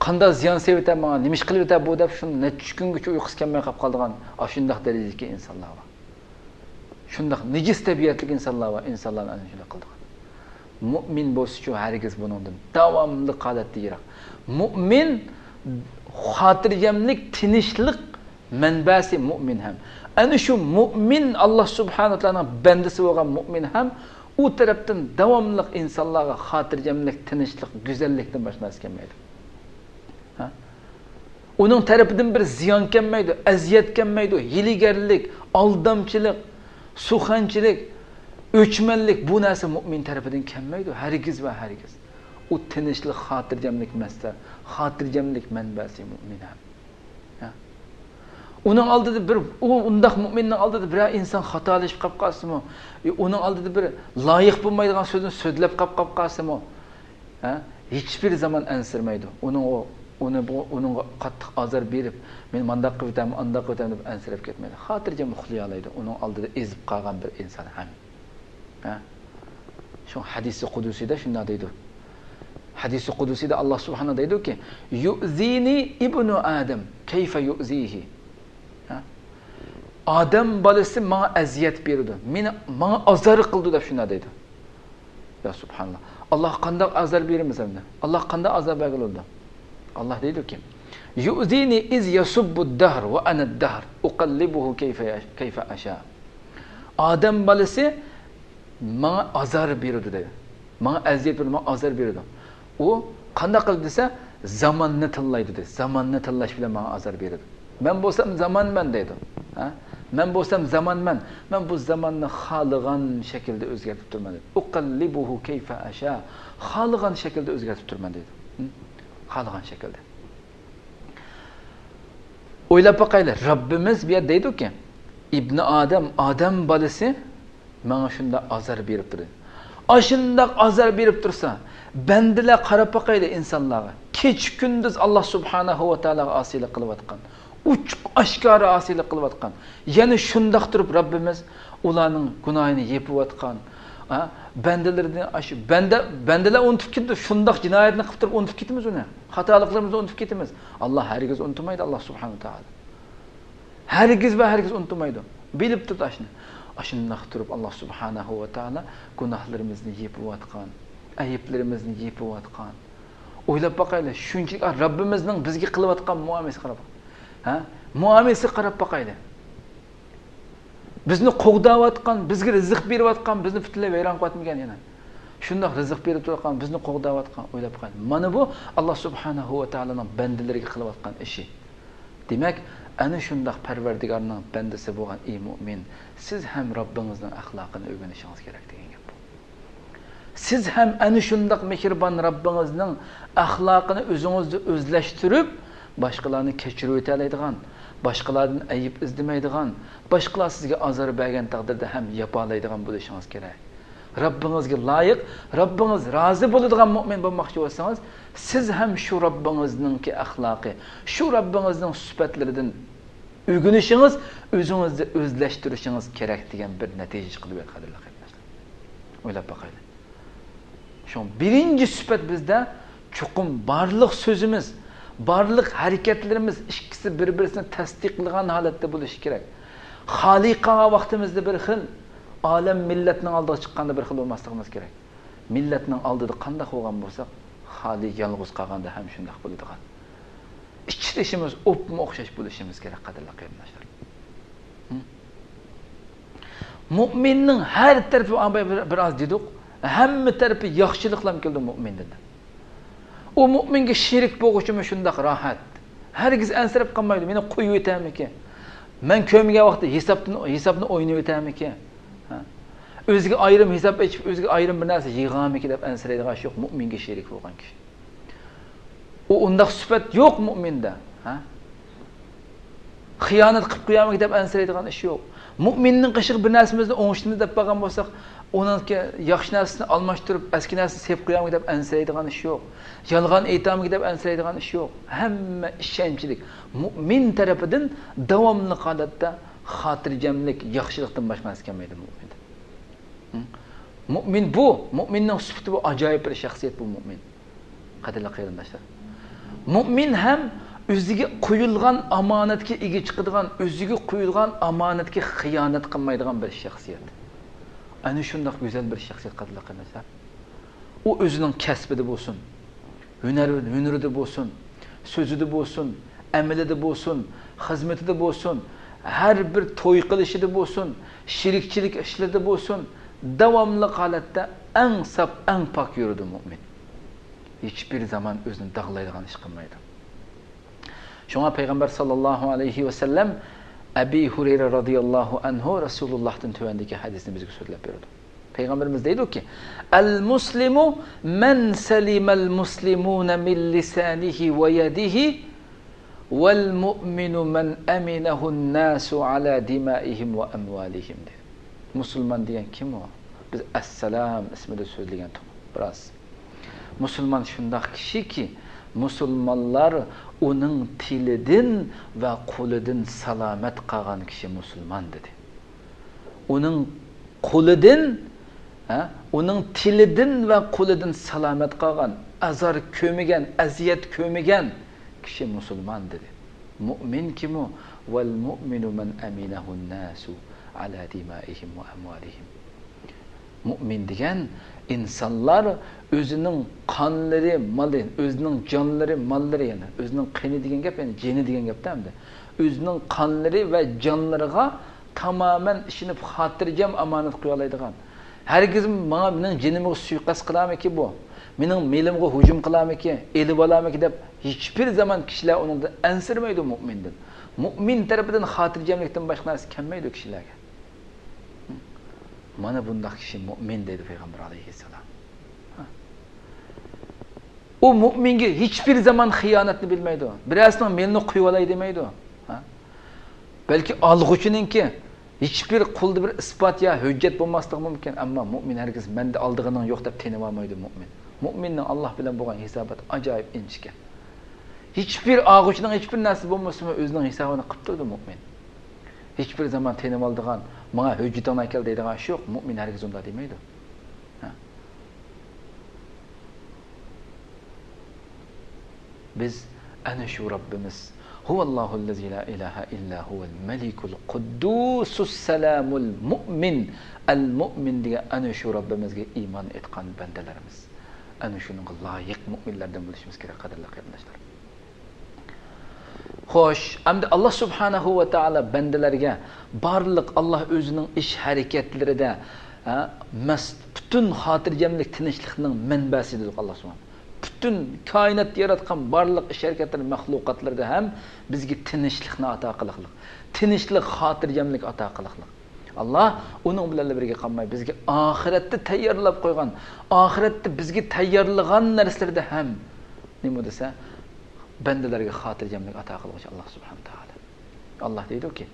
قانداق زىيان سېلىۋېتە ماڭا، نېمە ئىش قىلىۋېتە بۇ دەپ، شۇ نەچچە كۈنگىچە ئۇيقۇسى كەلمەي قاپ قالىدىغان ئاشۇنداق دەرىجىدىكى ئىنسانلار بار. شۇنداق نىجىس تەبىئەتلىك ئىنسانلار بار، ئىنسانلارنى ئەنە شۇنداق قىلىدىغان. مۇئمىن بولسىچۇ ھەرگىز بۇنىڭدىن داۋاملىق ھالەتتە يىراق. مۇئمىن خاتىرجەملىك، تىنچلىق مەنبەسى مۇئمىن ھەم. ئەنە شۇ مۇئمىن، ئاللا سۇبھانەھۇ ۋە تائالانىڭ بەندىسى بولغان مۇئمىن ھەم ئۇ تەرەپتىن داۋاملىق ئىنسانلارغا خاتىرجەملىك، تىنچلىق، گۈزەللىكتىن باشقا نەرسە كەلمەيدۇ. ھە؟ ئۇنىڭ تەرىپىدىن بىر زىيان كەلمەيدۇ، ئەزىيەت كەلمەيدۇ، ھىيلىگەرلىك، ئالدامچىلىق، سۇخەنچىلىك، ئۆچمەنلىك، بۇ نەرسە مۇئمىن تەرىپىدىن كەلمەيدۇ، ھەرگىز ۋە ھەرگىز. ئۇ تىنچلىق، خاتىرجەملىك مەسدەر، خاتىرجەملىك مەنبەسى مۇئمىن ھەم. ھە؟ ئۇنىڭ ئالدىدا بىر، ئۇ ئۇنداق مۇئمىننىڭ ئالدىدا بىرەر ئىنسان خاتالىشىپ قاپ قالسىمۇ، ئۇنىڭ ئالدىدا بىر لايىق بولمايدىغان سۆزنى سۆزلەپ قاپ، قاپ قالسىمۇ، ھە؟ ھېچبىر زامان ئەنسىرىمەيدۇ. ئۇنىڭ ئۇ، ئۇنى بۇ، ئۇنىڭغا قاتتىق ئازار بېرىپ، مەن مانداق قىلىۋېتەممۇ، ئانداق قىلىۋېتەممۇ دەپ ئەنسىرەپ كەتمەيدۇ. خاتىرجەم ئۇخلىيالايدۇ، ئۇنىڭ ئالدىدا ئېزىپ قالغان بىر ئىنسان ھەم. ھە؟ شۇ ھەدىسى قۇدۇسىدا شۇنداق دەيدۇ. ھەدىسى قۇدۇسىدا ئاللا سۇبھانە دەيدۇكى، يۇئزىنى ئىبنۇ ئادەم كەيفە يۇئزىھى. ھە؟ ئادەم بالىسى ماڭا ئەزىيەت بېرىدۇ، مېنى، ماڭا ئازار قىلىدۇ دەپ شۇنداق دەيدۇ. يا سۇبھاناللا. ئاللاغا قانداق ئازار بېرىمىز ئەمدى؟ ئاللاغا قانداق ئازار بەرگىلى بولىدۇ؟ ئاللا دەيدۇكى، يۇئزىنى ئىز يەسۇببۇد دەھر ۋە ئەنەد دەھر ئۇقەللىبۇھۇ كەيفە، كەيفە ئەشا. ئادەم بالىسى ماڭا ئازار بېرىدۇ دەيدۇ. ماڭا ئەزىيەت بېرىدۇ، ماڭا ئازار بېرىدۇ. ئۇ قانداق قىلىدۇ دېسە، زاماننى تىللايدۇ دەيدۇ. زاماننى تىللاش بىلەن ماڭا ئازار بېرىدۇ. مەن بولسام زامانمەن دەيدۇ. ھە؟ مەن بولسام زامانمەن. مەن بۇ زاماننى خالىغان شەكىلدە ئۆزگەرتىپ تۇرىمەن دەيدۇ. ئۇقەللىبۇھۇ كەيفە ئەشا. خالىغان شەكىلدە ئۆزگەرتىپ تۇرىمەن دەيدۇ. ھە؟ خالىغان شەكىلدە. ئويلاپ باقايلى، رەببىمىز بۇ يەردە دەيدۇكى، ئىبنى ئادەم، ئادەم بالىسى ماڭا شۇنداق ئازار بېرىپ تۇردى. ئاشۇنداق ئازار بېرىپ تۇرسا، بەندىلەر قاراپ باقايلى ئىنسانلارغا. كېچە-كۈندۈز ئاللا سۇبھانەھۇ ۋە تائالاغا ئاسىيلىق قىلىۋاتقان. ئوچۇق-ئاشكارا ئاسىيلىق قىلىۋاتقان. يەنە شۇنداق تۇرۇپ رەببىمىز ئۇلارنىڭ گۇناھىنى يېپىۋاتقان. ھە؟ بەندىلىرىنى ئاشۇ، بەندە، بەندىلەر ئۇنتۇپ كېتىدۇ. شۇنداق جىنايەتنى قىلىپ تۇرۇپ ئۇنتۇپ كېتىمىز ئۇنى. خاتالىقلىرىمىزنى ئۇنتۇپ كېتىمىز. ئاللا ھەرگىز ئۇنتۇمايدۇ، ئاللا سۇبھانەھۇ ۋە تائالا. ھەرگىز ۋە ھەرگىز ئۇنتۇمايدۇ. بىلىپ تۇرۇپ ئاشۇنى. ئاشۇنداق تۇرۇپ ئاللا سۇبھانەھۇ ۋە تائالا گۇناھلىرىمىزنى يېپىۋاتقان، ئەيىبلىرىمىزنى يېپىۋاتقان. ئويلاپ باقايلى، شۇنچىلىك رەببىمىزنىڭ بىزگە قىلىۋاتقان مۇئامىلىسىگە قاراپ. ھە؟ مۇئامىلىسىگە قاراپ باقايلى. بىزنى قوغداۋاتقان، بىزگە رىزىق بېرىۋاتقان، بىزنى پۈتۈنلەي ۋەيران قىلىۋاتمىكەن يەنە؟ شۇنداق رىزىق بېرىپ تۇرۇۋاتقان، بىزنى قوغداۋاتقان، ئويلاپ باقايلى. مانا بۇ ئاللا سۇبھانەھۇ ۋە تائالانىڭ بەندىلىرىگە قىلىۋاتقان ئىشى. دېمەك، ئەنە شۇنداق پەرۋەردىگارنىڭ بەندىسى بولغان، ئى مۇئمىن، سىز ھەم رەببىڭىزنىڭ ئەخلاقىنى ئۆگىنىشىڭىز كېرەك دېگەن گەپ بۇ. سىز ھەم ئەنە شۇنداق مېھرىبان رەببىڭىزنىڭ ئەخلاقىنى ئۆزىڭىزدە ئۆزلەشتۈرۈپ، باشقىلارنى كەچۈرۈۋېتەلەيدىغان، باشقىلاردىن ئەيىب ئىزدىمەيدىغان، باشقىلار سىزگە ئازار بەرگەن تەقدىردە ھەم ياپالايدىغان بولۇشىڭىز كېرەك. رەببىڭىزگە لايىق، رەببىڭىز رازى بولىدىغان مۇئمىن بولماقچى بولسىڭىز، سىز ھەم شۇ رەببىڭىزنىڭكى ئەخلاقى، شۇ رەببىڭىزنىڭ سۈپەتلىرىدىن ئۆگىنىشىڭىز، ئۆزىڭىزنى ئۆزلەشتۈرۈشىڭىز كېرەك دېگەن بىر نەتىجە چىقىدۇ، قەدىرلىك قېرىنداشلار. ئويلاپ باقايلى. شۇڭا بىرىنچى سۈپەت بىزدە چوقۇم بارلىق سۆزىمىز، بارلىق ھەرىكەتلىرىمىز ئىككىسى بىر-بىرسىنى تەستىقلىغان ھالەتتە بولۇشى كېرەك. خالىي قالغان ۋاقتىمىزدا بىر خىل، ئالەم مىللەتنىڭ ئالدىغا چىققاندا بىر خىل بولماسلىقىمىز كېرەك. مىللەتنىڭ ئالدىدا قانداق بولغان بولساق، خالىي يالغۇز قالغاندا ھەم شۇنداق بولىدىغان. ئىچ-تېشىمىز ئوپمۇ ئوخشاش بولۇشىمىز كېرەك، قەدىرلىك قېرىنداشلار. ھە؟ مۇئمىننىڭ ھەر تەرىپى، بىر، بىر ئاز دېدۇق، ھەممە تەرىپى ياخشىلىقلام كېلىدۇ مۇئمىندىن. ئۇ مۇئمىنگە شېرىك بولغۇچىمۇ شۇنداق راھەت. ھەرگىز ئەنسىرەپ قالمايدۇ، مېنى قويۇۋېتەرمىكىن؟ مەن كۆرمىگەن ۋاقىتتا ھېسابتىن، ھېسابنى ئوينىۋېتەرمىكىن؟ ھە؟ ئۆزىگە ئايرىم ھېساب ئېچىپ، ئۆزىگە ئايرىم بىر نەرسە يىغارمىكىن دەپ ئەنسىرەيدىغان ئىش يوق مۇئمىنگە شېرىك بولغان كىشى. ئۇ، ئۇنداق سۈپەت يوق مۇئمىندا. ھە؟ خىيانەت قىلىپ قويارمىكىن دەپ ئەنسىرەيدىغان ئىش يوق. مۇئمىننىڭ قېشىغا بىر نەرسىمىزنى ئوڭشىتىمىز دەپ بارغان بولساق، ئۇنىڭكى ياخشى نەرسىسىنى ئالماشتۇرۇپ، ئەسكى نەرسىنى سېلىپ قويارمىكىن دەپ ئەنسىرەيدىغان ئىش يوق. يالغان ئېيتارمىكىن دەپ ئەنسىرەيدىغان ئىش يوق. ھەممە ئىشەنچلىك. مۇئمىن تەرىپىدىن داۋاملىق ھالەتتە خاتىرجەملىك، ياخشىلىقتىن باشقا نەرسە كەلمەيدۇ مۇئمىندىن. ھە؟ مۇئمىن بۇ، مۇئمىننىڭ سۈپىتى بۇ، ئاجايىپ بىر شەخسىيەت بۇ مۇئمىن. قەدىرلىك قېرىنداشلار، مۇئمىن ھەم ئۆزىگە قويۇلغان ئامانەتكە ئىگە چىقىدىغان، ئۆزىگە قويۇلغان ئامانەتكە خىيانەت قىلمايدىغان بىر شەخسىيەت. ئەنە شۇنداق گۈزەل بىر شەخسىيەت، قەدىرلىك قېرىنداشلار. ئۇ ئۆزىنىڭ كەسپىدە بولسۇن، ھۈنەر، ھۈنىرىدە بولسۇن، سۆزىدە بولسۇن، ئەمىلىدە بولسۇن، خىزمىتىدە بولسۇن، ھەر بىر توي قىلىشىدا بولسۇن، شېرىكچىلىك ئىشلىرىدا بولسۇن، داۋاملىق ھالەتتە ئەڭ ساپ، ئەڭ پاك يۈرىدۇ مۇئمىن. ھېچبىر زامان ئۆزىنى داغلايدىغان ئىش قىلمايدۇ. شۇڭا پەيغەمبەر ساللاللاھۇ ئەلەيھى ۋەسەللەم ئەبى ھۇرەيرە رازىياللاھۇ ئەنھۇ رەسۇلۇللاھتىن تۆۋەندىكى ھەدىسنى بىزگە سۆزلەپ بېرىدۇ. پەيغەمبىرىمىز دەيدۇكى، المسلم من سلم المسلمون من لسانه ويده والمؤمن من أمنه الناس على دمائهم وأموالهم دېدى. مۇسۇلمان دېگەن كىم ئۇ؟ بىز ئەسسالام ئىسمىدا سۆزلىگەنتۇق بىراز. مۇسۇلمان شۇنداق كىشىكى، مۇسۇلمانلار ئۇنىڭ تىلىدىن ۋە قولىدىن سالامەت قالغان كىشى مۇسۇلمان دېدى. ئۇنىڭ قولىدىن، ھە، ئۇنىڭ تىلىدىن ۋە قولىدىن سالامەت قالغان، ئازار كۆرمىگەن، ئەزىيەت كۆرمىگەن كىشى مۇسۇلمان دېدى. مۇئمىن كىمۇ؟ والمؤمن من أمنه الناس على دمائهم وأموالهم. مۇئمىن دېگەن ئىنسانلار ئۆزىنىڭ قانلىرى، مالى، ئۆزىنىڭ جانلىرى، ماللىرى، يەنى ئۆزىنىڭ قېنى دېگەن گەپ، يەنى جېنى دېگەن گەپتە ئەمدى. ئۆزىنىڭ قانلىرى ۋە جانلىرىغا تامامەن ئىشىنىپ، خاتىرجەم ئامانەت قويالايدىغان، ھەرگىز ماڭا، مېنىڭ جېنىمغا سۇيىقەست قىلارمىكى بۇ؟ مېنىڭ مېلىمغا ھۇجۇم قىلارمىكى؟ ئېلىۋالارمىكى دەپ ھېچبىر زامان كىشىلەر ئۇنىڭدىن ئەنسىرىمەيدۇ مۇئمىندىن. مۇئمىن تەرىپىدىن خاتىرجەملىكتىن باشقا نەرسە كەلمەيدۇ كىشىلەرگە. مانا بۇنداق كىشى مۇئمىن دەيدۇ پەيغەمبەر ئەلەيھىسسالام. ئۇ مۇئمىنگە ھېچبىر زامان خىيانەتنى بىلمەيدۇ. بىرەرسىنىڭ مېلىنى قويۇۋالاي دېمەيدۇ. ھە؟ بەلكى ئالغۇچىنىڭكى ھېچبىر قولدا بىر ئىسپات يا ھۆججەت بولماسلىقى مۇمكىن، ئەمما مۇئمىن ھەرگىز مەندە ئالىدىغىنىڭ يوق دەپ تېنىۋالمايدۇ مۇئمىن. مۇئمىننىڭ ئاللاھ بىلەن بولغان ھېساباتى ئاجايىپ ئىنچىكە. ھېچبىر ئالغۇچىنىڭ ھېچبىر نەرسىسى بولمىسىمۇ ئۆزىنىڭ ھېسابىنى قىلىپ تۇرىدۇ مۇئمىن. ھېچبىر زامان تېنىۋالىدىغان، ماڭا ھۆججىتىڭنى ئەكەل دەيدىغان ئىش يوق. مۇئمىن ھەرگىز ئۇنداق دېمەيدۇ. ھە. بىز ئەنە شۇ رەببىمىز، ھۇۋەللاھۇللەزى لا ئىلاھە ئىللا ھۇۋەل مەلىكۇل قۇددۇسۇس سەلامۇل مۇئمىن، ئەل مۇئمىن دېگەن ئەنە شۇ رەببىمىزگە ئىمان ئېيتقان بەندىلەرمىز. ئەنە شۇنىڭغا لايىق مۇئمىنلەردىن بولۇشىمىز كېرەك، قەدىرلىك قېرىنداشلار. خوش، ئەمدى ئاللاھ سۇبھانەھۇ ۋە تائالا بەندىلەرگە بارلىق ئاللاھ ئۆزىنىڭ ئىش ھەرىكەتلىرىدە، ھە، مەس-، پۈتۈن خاتىرجەملىك، تىنچلىقنىڭ مەنبەسى دېدۇق ئاللاھ سۇبھانەھۇ. پۈتۈن كائىناتتا ياراتقان بارلىق ئىش ھەرىكەتلىرى، مەخلۇقاتلىرىدا ھەم بىزگە تىنچلىقنى ئاتا قىلىقلىق، تىنچلىق، خاتىرجەملىك ئاتا قىلىقلىق. ئاللاھ ئۇنىڭ بىلەنلا بىرگە قالماي، بىزگە ئاخىرەتتە تەييارلاپ قويغان، ئاخىرەتتە بىزگە تەييارلىغان نەرسىلىرىدە ھەم نېمە دېسە، بەندىلەرگە خاتىرجەملىك ئاتا قىلغۇچى ئاللاھ سۇبھانەھۇ ۋە تائالا. ئاللاھ دەيدۇكى،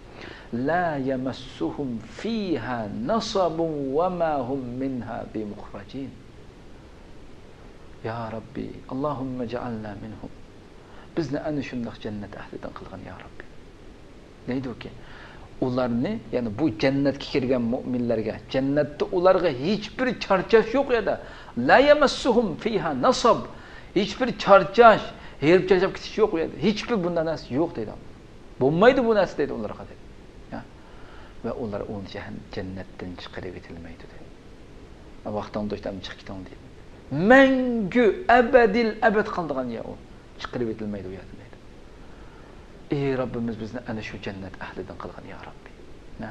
لا يمسهم فيها نصب وما هم منها بمخرجين. يا ربي، اللهم اجعلنا منهم. بىزنى ئەنە شۇنداق جەننەت ئەھلىدىن قىلغىن، يا رەببى. دەيدۇكى، ئۇلارنى، يەنى بۇ جەننەتكە كىرگەن مۇئمىنلەرگە، جەننەتتە ئۇلارغا ھېچبىر چارچاش يوق يەردە. لا يەمەسسۇھۇم فىھا نەسەب. ھېچبىر چارچاش، ھېرىپ چارچاپ كېتىش يوق ئۇ يەردە. ھېچبىر بۇنداق نەرسە يوق دەيدۇ. بولمايدۇ بۇ نەرسە دەيدۇ ئۇلارغا دەيدۇ. يا. ۋە ئۇلار ئۇ جەھەن-، جەننەتتىن چىقىرىۋېتىلمەيدۇ دەيدۇ. ۋاقتىڭ توشتى، ئەمدى چىقىپ كېتىڭ دەيدۇ. مەڭگۈ ئەبەدىل ئەبەد قالىدىغان يەر ئۇ. چىقىرىۋېتىلمەيدۇ ئۇ يەردىن دەيدۇ. ئى رەببىمىز، بىزنى ئەنە شۇ جەننەت ئەھلىدىن قىلغىن يا رەببى. نە؟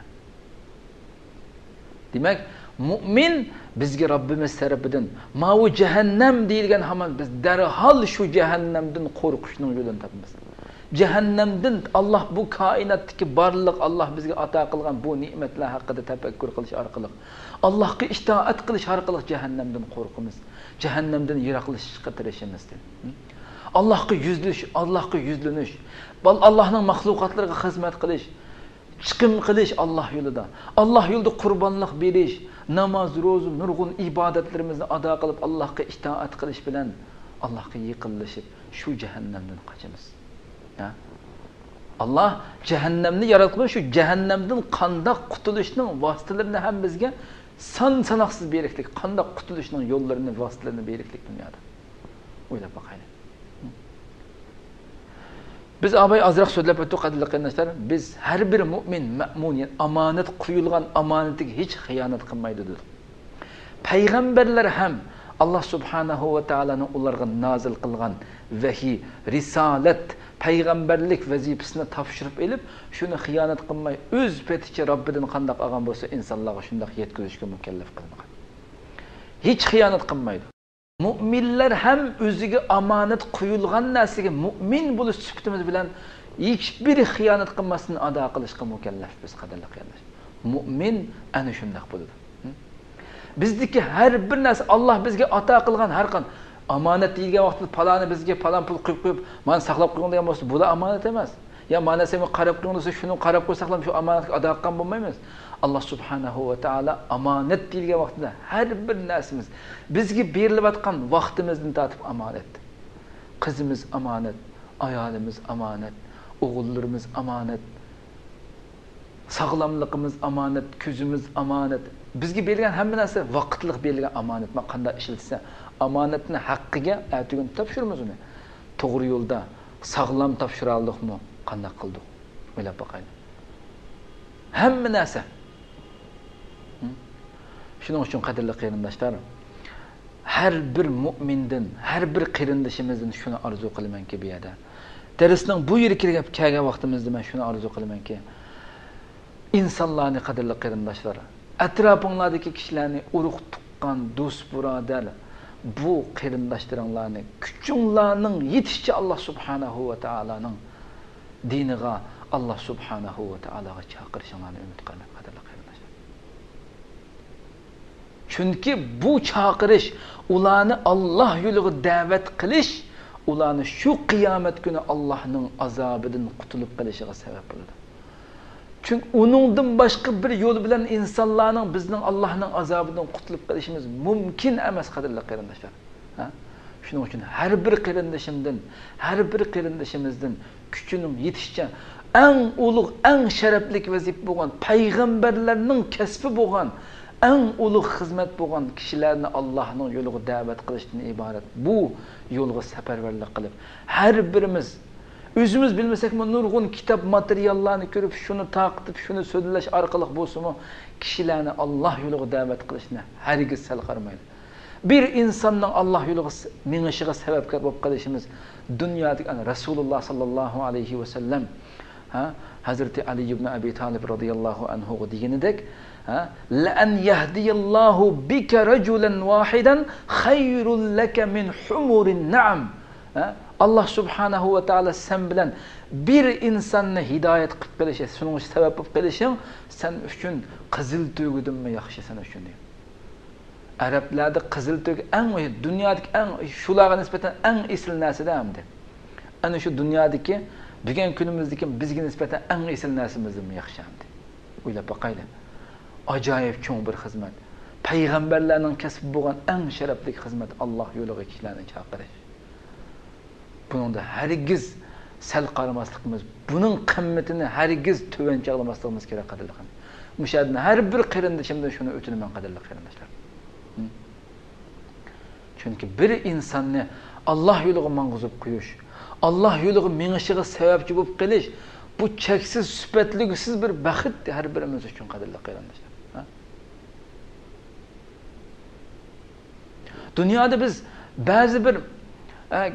دېمەك، مۇئمىن بىزگە رەببىمىز تەرىپىدىن ماۋۇ جەھەننەم دېيىلگەن ھامان بىز دەرھال شۇ جەھەننەمدىن قورقۇشنىڭ يولىنى تاپىمىز. جەھەننەمدىن، ئاللاھ بۇ كائىناتتىكى بارلىق، ئاللاھ بىزگە ئاتا قىلغان بۇ نېمەتلەر ھەققىدە تەپەككۇر قىلىش ئارقىلىق، ئاللاھقا ئىتائەت قىلىش ئارقىلىق جەھەننەمدىن قورقىمىز. جەھەننەمدىن يىراقلىشىشقا تىرىشىمىز. ئاللاھقا يۈزلىنىش، ئاللاھقا يۈزلىنىش، بال-، ئاللاھنىڭ مەخلۇقاتلىرىغا خىزمەت قىلىش، چىقىم قىلىش ئاللاھ يولىدا، ئاللاھ يولىدا قۇربانلىق بېرىش، ناماز، روزا، نۇرغۇن ئىبادەتلىرىمىزنى ئادا قىلىپ، ئاللاھقا ئىتائەت قىلىش بىلەن ئاللاھقا يېقىنلىشىپ، شۇ جەھەننەمدىن قاچىمىز. ھە؟ ئاللاھ جەھەننەمنى ياراتقىلى، شۇ جەھەننەمدىن قانداق قۇتۇلۇشنىڭ ۋاسىتىلىرىنى ھەم بىزگە سان-ساناقسىز بېرىكلىك، قانداق قۇتۇلۇشنىڭ يوللىرىنى، ۋاسىتىلىرىنى بېرىكلىك دۇنيادا. ئويلاپ باقايلى. بىز ئاباي ئازراق سۆزلەپ ئۆتتۇق، قەدىرلىك قېرىنداشلار. بىز ھەر بىر مۇئمىن، مەمۇن، يەنى ئامانەت قويۇلغان ئامانىتىگە ھېچ خىيانەت قىلمايدۇ دېدۇق. پەيغەمبەرلەر ھەم ئاللاھ سۇبھانەھۇ ۋە تائالانىڭ ئۇلارغا نازىل قىلغان ۋەھىي، رىسالەت، پەيغەمبەرلىك ۋەزىپىسىنى تاپشۇرۇپ ئېلىپ، شۇنى خىيانەت قىلماي، ئۆز پېتىچە رەببىدىن قانداق ئالغان بولسا، ئىنسانلارغا شۇنداق يەتكۈزۈشكە مۇكەللەپ قىلىنغان. ھېچ خىيانەت قىلمايدۇ. مۇئمىنلەر ھەم ئۆزىگە ئامانەت قويۇلغان نەرسىگە مۇئمىن بولۇش سۈپىتىمىز بىلەن ھېچبىر خىيانەت قىلماستىن ئادا قىلىشقا مۇكەللەپ بىز، قەدىرلىك قېرىنداش. مۇئمىن ئەنە شۇنداق بولىدۇ. بىزدىكى ھەر بىر نەرسە، ئاللاھ بىزگە ئاتا قىلغان ھەر قان-، ئامانەت دېيىلگەن ۋاقتىدا پالانى بىزگە پالان پۇل قويۇپ قويۇپ، مانا ساقلاپ قويۇڭ دېگەن بولسا، بۇلا ئامانەت ئەمەس. يا مانا سەن قاراپ قويۇڭ دېسە، شۇنى قاراپ قويساقلا شۇ ئامانەتكە ئادا قىلغان بولمايمىز. ئاللاھ سۇبھانەھۇ ۋە تائالا ئامانەت دېيىلگەن ۋاقتىدا ھەر بىر نەرسىمىز، بىزگە بېرىلىۋاتقان ۋاقتىمىزدىن تارتىپ ئامانەت. قىزىمىز ئامانەت، ئايالىمىز ئامانەت، ئوغۇللىرىمىز ئامانەت، ساغلاملىقىمىز ئامانەت، كۆزىمىز ئامانەت. بىزگە بېرىلگەن ھەممە نەرسە ۋاقىتلىق بېرىلگەن ئامانەت. مانا قانداق ئىشلىتىسە، ئامانەتنى ھەققىگە ئەتىگۈن تاپشۇرىمىز ئۇنى. توغرا يولدا ساغلام تاپشۇرالدۇقمۇ؟ قانداق قىلدۇق؟ ئويلاپ باقايلى. ھەممە نەرسە. ھە؟ شۇنىڭ ئۈچۈن، قەدىرلىك قېرىنداشلار، ھەر بىر مۇئمىندىن، ھەر بىر قېرىندىشىمىزدىن شۇنى ئارزۇ قىلىمەنكى، بۇ يەردە دەرسنىڭ بۇ يېرىگە كېلىپ كەلگەن ۋاقتىمىزدا مەن شۇنى ئارزۇ قىلىمەنكى، ئىنسانلارنى، قەدىرلىك قېرىنداشلار، ئەتراپىڭلاردىكى كىشىلەرنى، ئۇرۇق تۇغقان، دوست بۇرادەر، بۇ قېرىنداشلىرىڭلارنى، كۈچۈڭلارنىڭ يېتىشىچە ئاللاھ سۇبھانەھۇ ۋە تائالانىڭ دىنىغا، ئاللاھ سۇبھانەھۇ ۋە تائالاغا چاقىرىشىڭلارنى ئۈمىد قىلىمەن، قەدىرلىك قېرىنداشلار. چۈنكى بۇ چاقىرىش، ئۇلارنى ئاللاھ يولىغا دەۋەت قىلىش، ئۇلارنى شۇ قىيامەت كۈنى ئاللاھنىڭ ئازابىدىن قۇتۇلۇپ قېلىشىغا سەۋەب بولىدۇ. چۈنكى ئۇنىڭدىن باشقا بىر يول بىلەن ئىنسانلارنىڭ، بىزنىڭ ئاللاھنىڭ ئازابىدىن قۇتۇلۇپ قېلىشىمىز مۇمكىن ئەمەس، قەدىرلىك قېرىنداشلار. ھە؟ شۇنىڭ ئۈچۈن ھەر بىر قېرىندىشىمدىن، ھەر بىر قېرىندىشىمىزدىن كۈچىنىڭ يېتىشىچە ئەڭ ئۇلۇغ، ئەڭ شەرەپلىك ۋەزىپە بولغان، پەيغەمبەرلەرنىڭ كەسپى بولغان ئەڭ ئۇلۇغ خىزمەت بولغان كىشىلەرنى ئاللاھنىڭ يولىغا دەۋەت قىلىشتىن ئىبارەت بۇ يولغا سەپەرۋەرلىك قىلىپ، ھەر بىرىمىز ئۆزىمىز بىلمىسەكمۇ نۇرغۇن كىتاب، ماتېرىياللارنى كۆرۈپ، شۇنى تارقىتىپ، شۇنى سۆزلەش ئارقىلىق بولسىمۇ، كىشىلەرنى ئاللاھ يولىغا دەۋەت قىلىشنى ھەرگىز سەل قارىمايلى. بىر ئىنساننىڭ ئاللاھ يولىغا س-، مېڭىشىغا سەۋەبكار بولۇپ قېلىشىمىز دۇنيادىكى، ئەنە، رەسۇلۇللاھ ساللاللاھۇ ئەلەيھى ۋەسەللەم، ھە، ھەزرىتى ئەلى ئىبنى ئەبى تالىب رازىياللاھۇ ئەنھۇغا دېگىنىدەك، ھە، لەئەن يەھدىيەللاھۇ بىكە رەجۇلەن ۋاھىدەن خەيرۇن لەكە مىن ھۇمۇرىن نەئەم. ھە؟ ئاللاھ سۇبھانەھۇ ۋە تائالا سەن بىلەن بىر ئىنساننى ھىدايەت قىلىپ قېلىشى، شۇنىڭ سەۋەب بولۇپ قېلىشىڭ سەن ئۈچۈن قىزىل تۆگىدىنمۇ ياخشى سەن ئۈچۈن، دېگەن. ئەرەبلەردە قىزىل تۆگە ئەڭ، دۇنيادىكى ئەڭ، شۇلارغا نىسبەتەن ئەڭ ئېسىل نەرسىدە ئەمدى. ئەنە شۇ دۇنيادىكى، بۈگۈن كۈنىمىزدىكى بىزگە نىسبەتەن ئەڭ ئېسىل نەرسىمىزدىنمۇ ياخشى ئەمدى. ئويلاپ باقايلى. ئاجايىپ چوڭ بىر خىزمەت. پەيغەمبەرلەرنىڭ كەسپى بولغان ئەڭ شەرەپلىك خىزمەت، ئاللاھ يولىغا كىشىلەرنى چاقىرىش. بۇنىڭدا ھەرگىز سەل قارىماسلىقىمىز، بۇنىڭ قىممىتىنى ھەرگىز تۆۋەن چاغلىماسلىقىمىز كېرەك، قەدىرلىك قېرىنداشلار. مۇشۇ يەردىن ھەر بىر قېرىندىشىمدىن شۇنى ئۆتۈنىمەن، قەدىرلىك قېرىنداشلار. ھە؟ چۈنكى بىر ئىنساننى ئاللا يولىغا ماڭغۇزۇپ قويۇش، ئاللا يولىغا مېڭىشىغا سەۋەبچى بولۇپ قېلىش، بۇ چەكسىز، سۈپەتلىگۈسىز بىر بەخت ھەر بىرىمىز ئۈچۈن، قەدىرلىك قېرىنداشلار. ھە؟ دۇنيادا بىز بەزى بىر، ئە،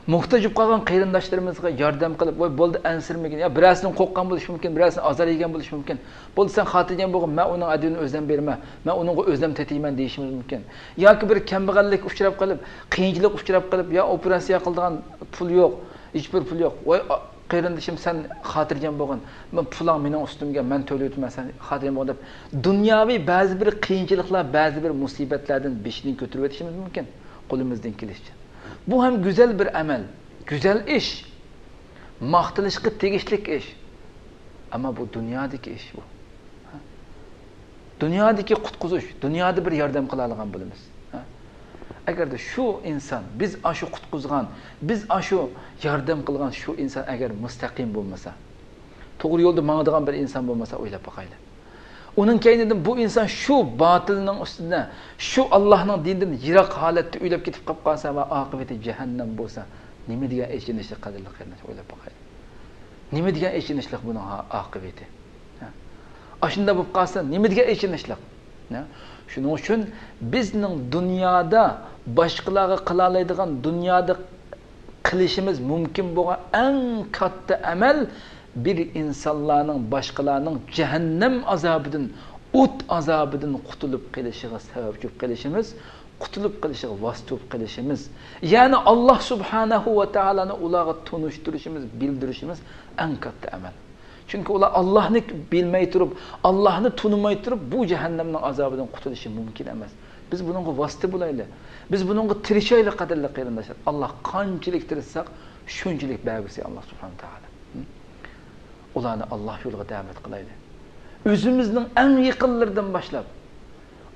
موھتاج بولۇپ قالغان قېرىنداشلىرىمىزغا ياردەم قىلىپ، ۋاي بولدى، ئەنسىرىمىگىن، يا بىرەرسىدىن قورققان بولۇشى مۇمكىن، بىرەرسىدىن ئازار يېگەن بولۇشى مۇمكىن. بولدى، سەن خاتىرجەم بولغىن، مەن ئۇنىڭ ئەدىۋىنى ئۆزۈم بېرىمەن، مەن ئۇنىڭغا ئۆزۈم تېتىيمەن دېيىشىمىز مۇمكىن. ياكى بىر كەمبەغەللىككە ئۇچراپ قېلىپ، قىيىنچىلىققا ئۇچراپ قېلىپ، يا ئوپېراتسىيە قىلىدىغان پۇل يوق، ھېچبىر پۇل يوق. ۋاي، ئا-، قېرىندىشىم، سەن خاتىرجەم بولغىن، مەن پۇلاڭ مېنىڭ ئۈستۈمگە، مەن تۆلىۋېتىمەن، سەن خاتىرجەم بولغىن دەپ، دۇنياۋى بەزى بىر قىيىنچىلىقلار، بەزى بىر مۇسىبەتلەردىن بېشىنى كۆتۈرۈۋېتىشىمىز مۇمكىن، قولىمىزدىن كېلىشىچە. بۇ ھەم گۈزەل بىر ئەمەل، گۈزەل ئىش، ماختىلىشقا تېگىشلىك ئىش. ئەمما بۇ دۇنيادىكى ئىش بۇ. دۇنيادىكى قۇتقۇزۇش، دۇنيادا بىر ياردەم قىلالىغان بولىمىز. ئەگەردە شۇ ئىنسان، بىز ئاشۇ قۇتقۇزغان، بىز ئاشۇ ياردەم قىلغان شۇ ئىنسان ئەگەر مۇستەقىم بولمىسا، توغرا يولدا ماڭىدىغان بىر ئىنسان بولمىسا، ئويلاپ باقايلى. ئۇنىڭ كەينىدىن بۇ ئىنسان شۇ باتىلنىڭ ئۈستىدە، شۇ ئاللاھنىڭ دىنىدىن يىراق ھالەتتە ئۆلۈپ كېتىپ قاپ قالسا ۋە ئاقىۋىتى جەھەننەم بولسا، نېمە دېگەن ئېچىنىشلىق، قەدىرلىك قېرىنداش، ئويلاپ باقايلى. نېمە دېگەن ئېچىنىشلىق بۇنىڭ ھا-، ئاقىۋىتى. ھە؟ ئاشۇنداق بولۇپ قالسا، نېمە دېگەن ئېچىنىشلىق. ھە؟ شۇنىڭ ئۈچۈن بىزنىڭ دۇنيادا باشقىلارغا قىلالايدىغان، دۇنيادا قىلىشىمىز مۇمكىن بولغان ئەڭ كاتتا ئەمەل، بىر ئىنسانلارنىڭ، باشقىلارنىڭ جەھەننەم ئازابىدىن، ئوت ئازابىدىن قۇتۇلۇپ قېلىشىغا سەۋەبچى بولۇپ قېلىشىمىز، قۇتۇلۇپ قېلىشىغا ۋاسىتە بولۇپ قېلىشىمىز. يەنى ئاللا سۇبھانەھۇ ۋە تائالانى ئۇلارغا تونۇشتۇرۇشىمىز، بىلدۈرۈشىمىز ئەڭ كاتتا ئەمەل. چۈنكى ئۇلار ئاللاھنى بىلمەي تۇرۇپ، ئاللاھنى تونۇماي تۇرۇپ، بۇ جەھەننەمنىڭ ئازابىدىن قۇتۇلۇشى ممكن ئەمەس. بىز بۇنىڭغا ۋاسىتە بولايلى. بىز بۇنىڭغا تىرىشايلى، قەدىرلىك قېرىنداشلار. ئاللا قانچىلىك تىرىشساق، شۇنچىلىك بەرگۈسى ئاللا سۇبھانەھۇ ۋە تائالا. ھە؟ ئۇلارنى ئاللا يولىغا دەۋەت قىلايلى. ئۆزىمىزنىڭ ئەڭ يېقىنلىرىدىن باشلاپ،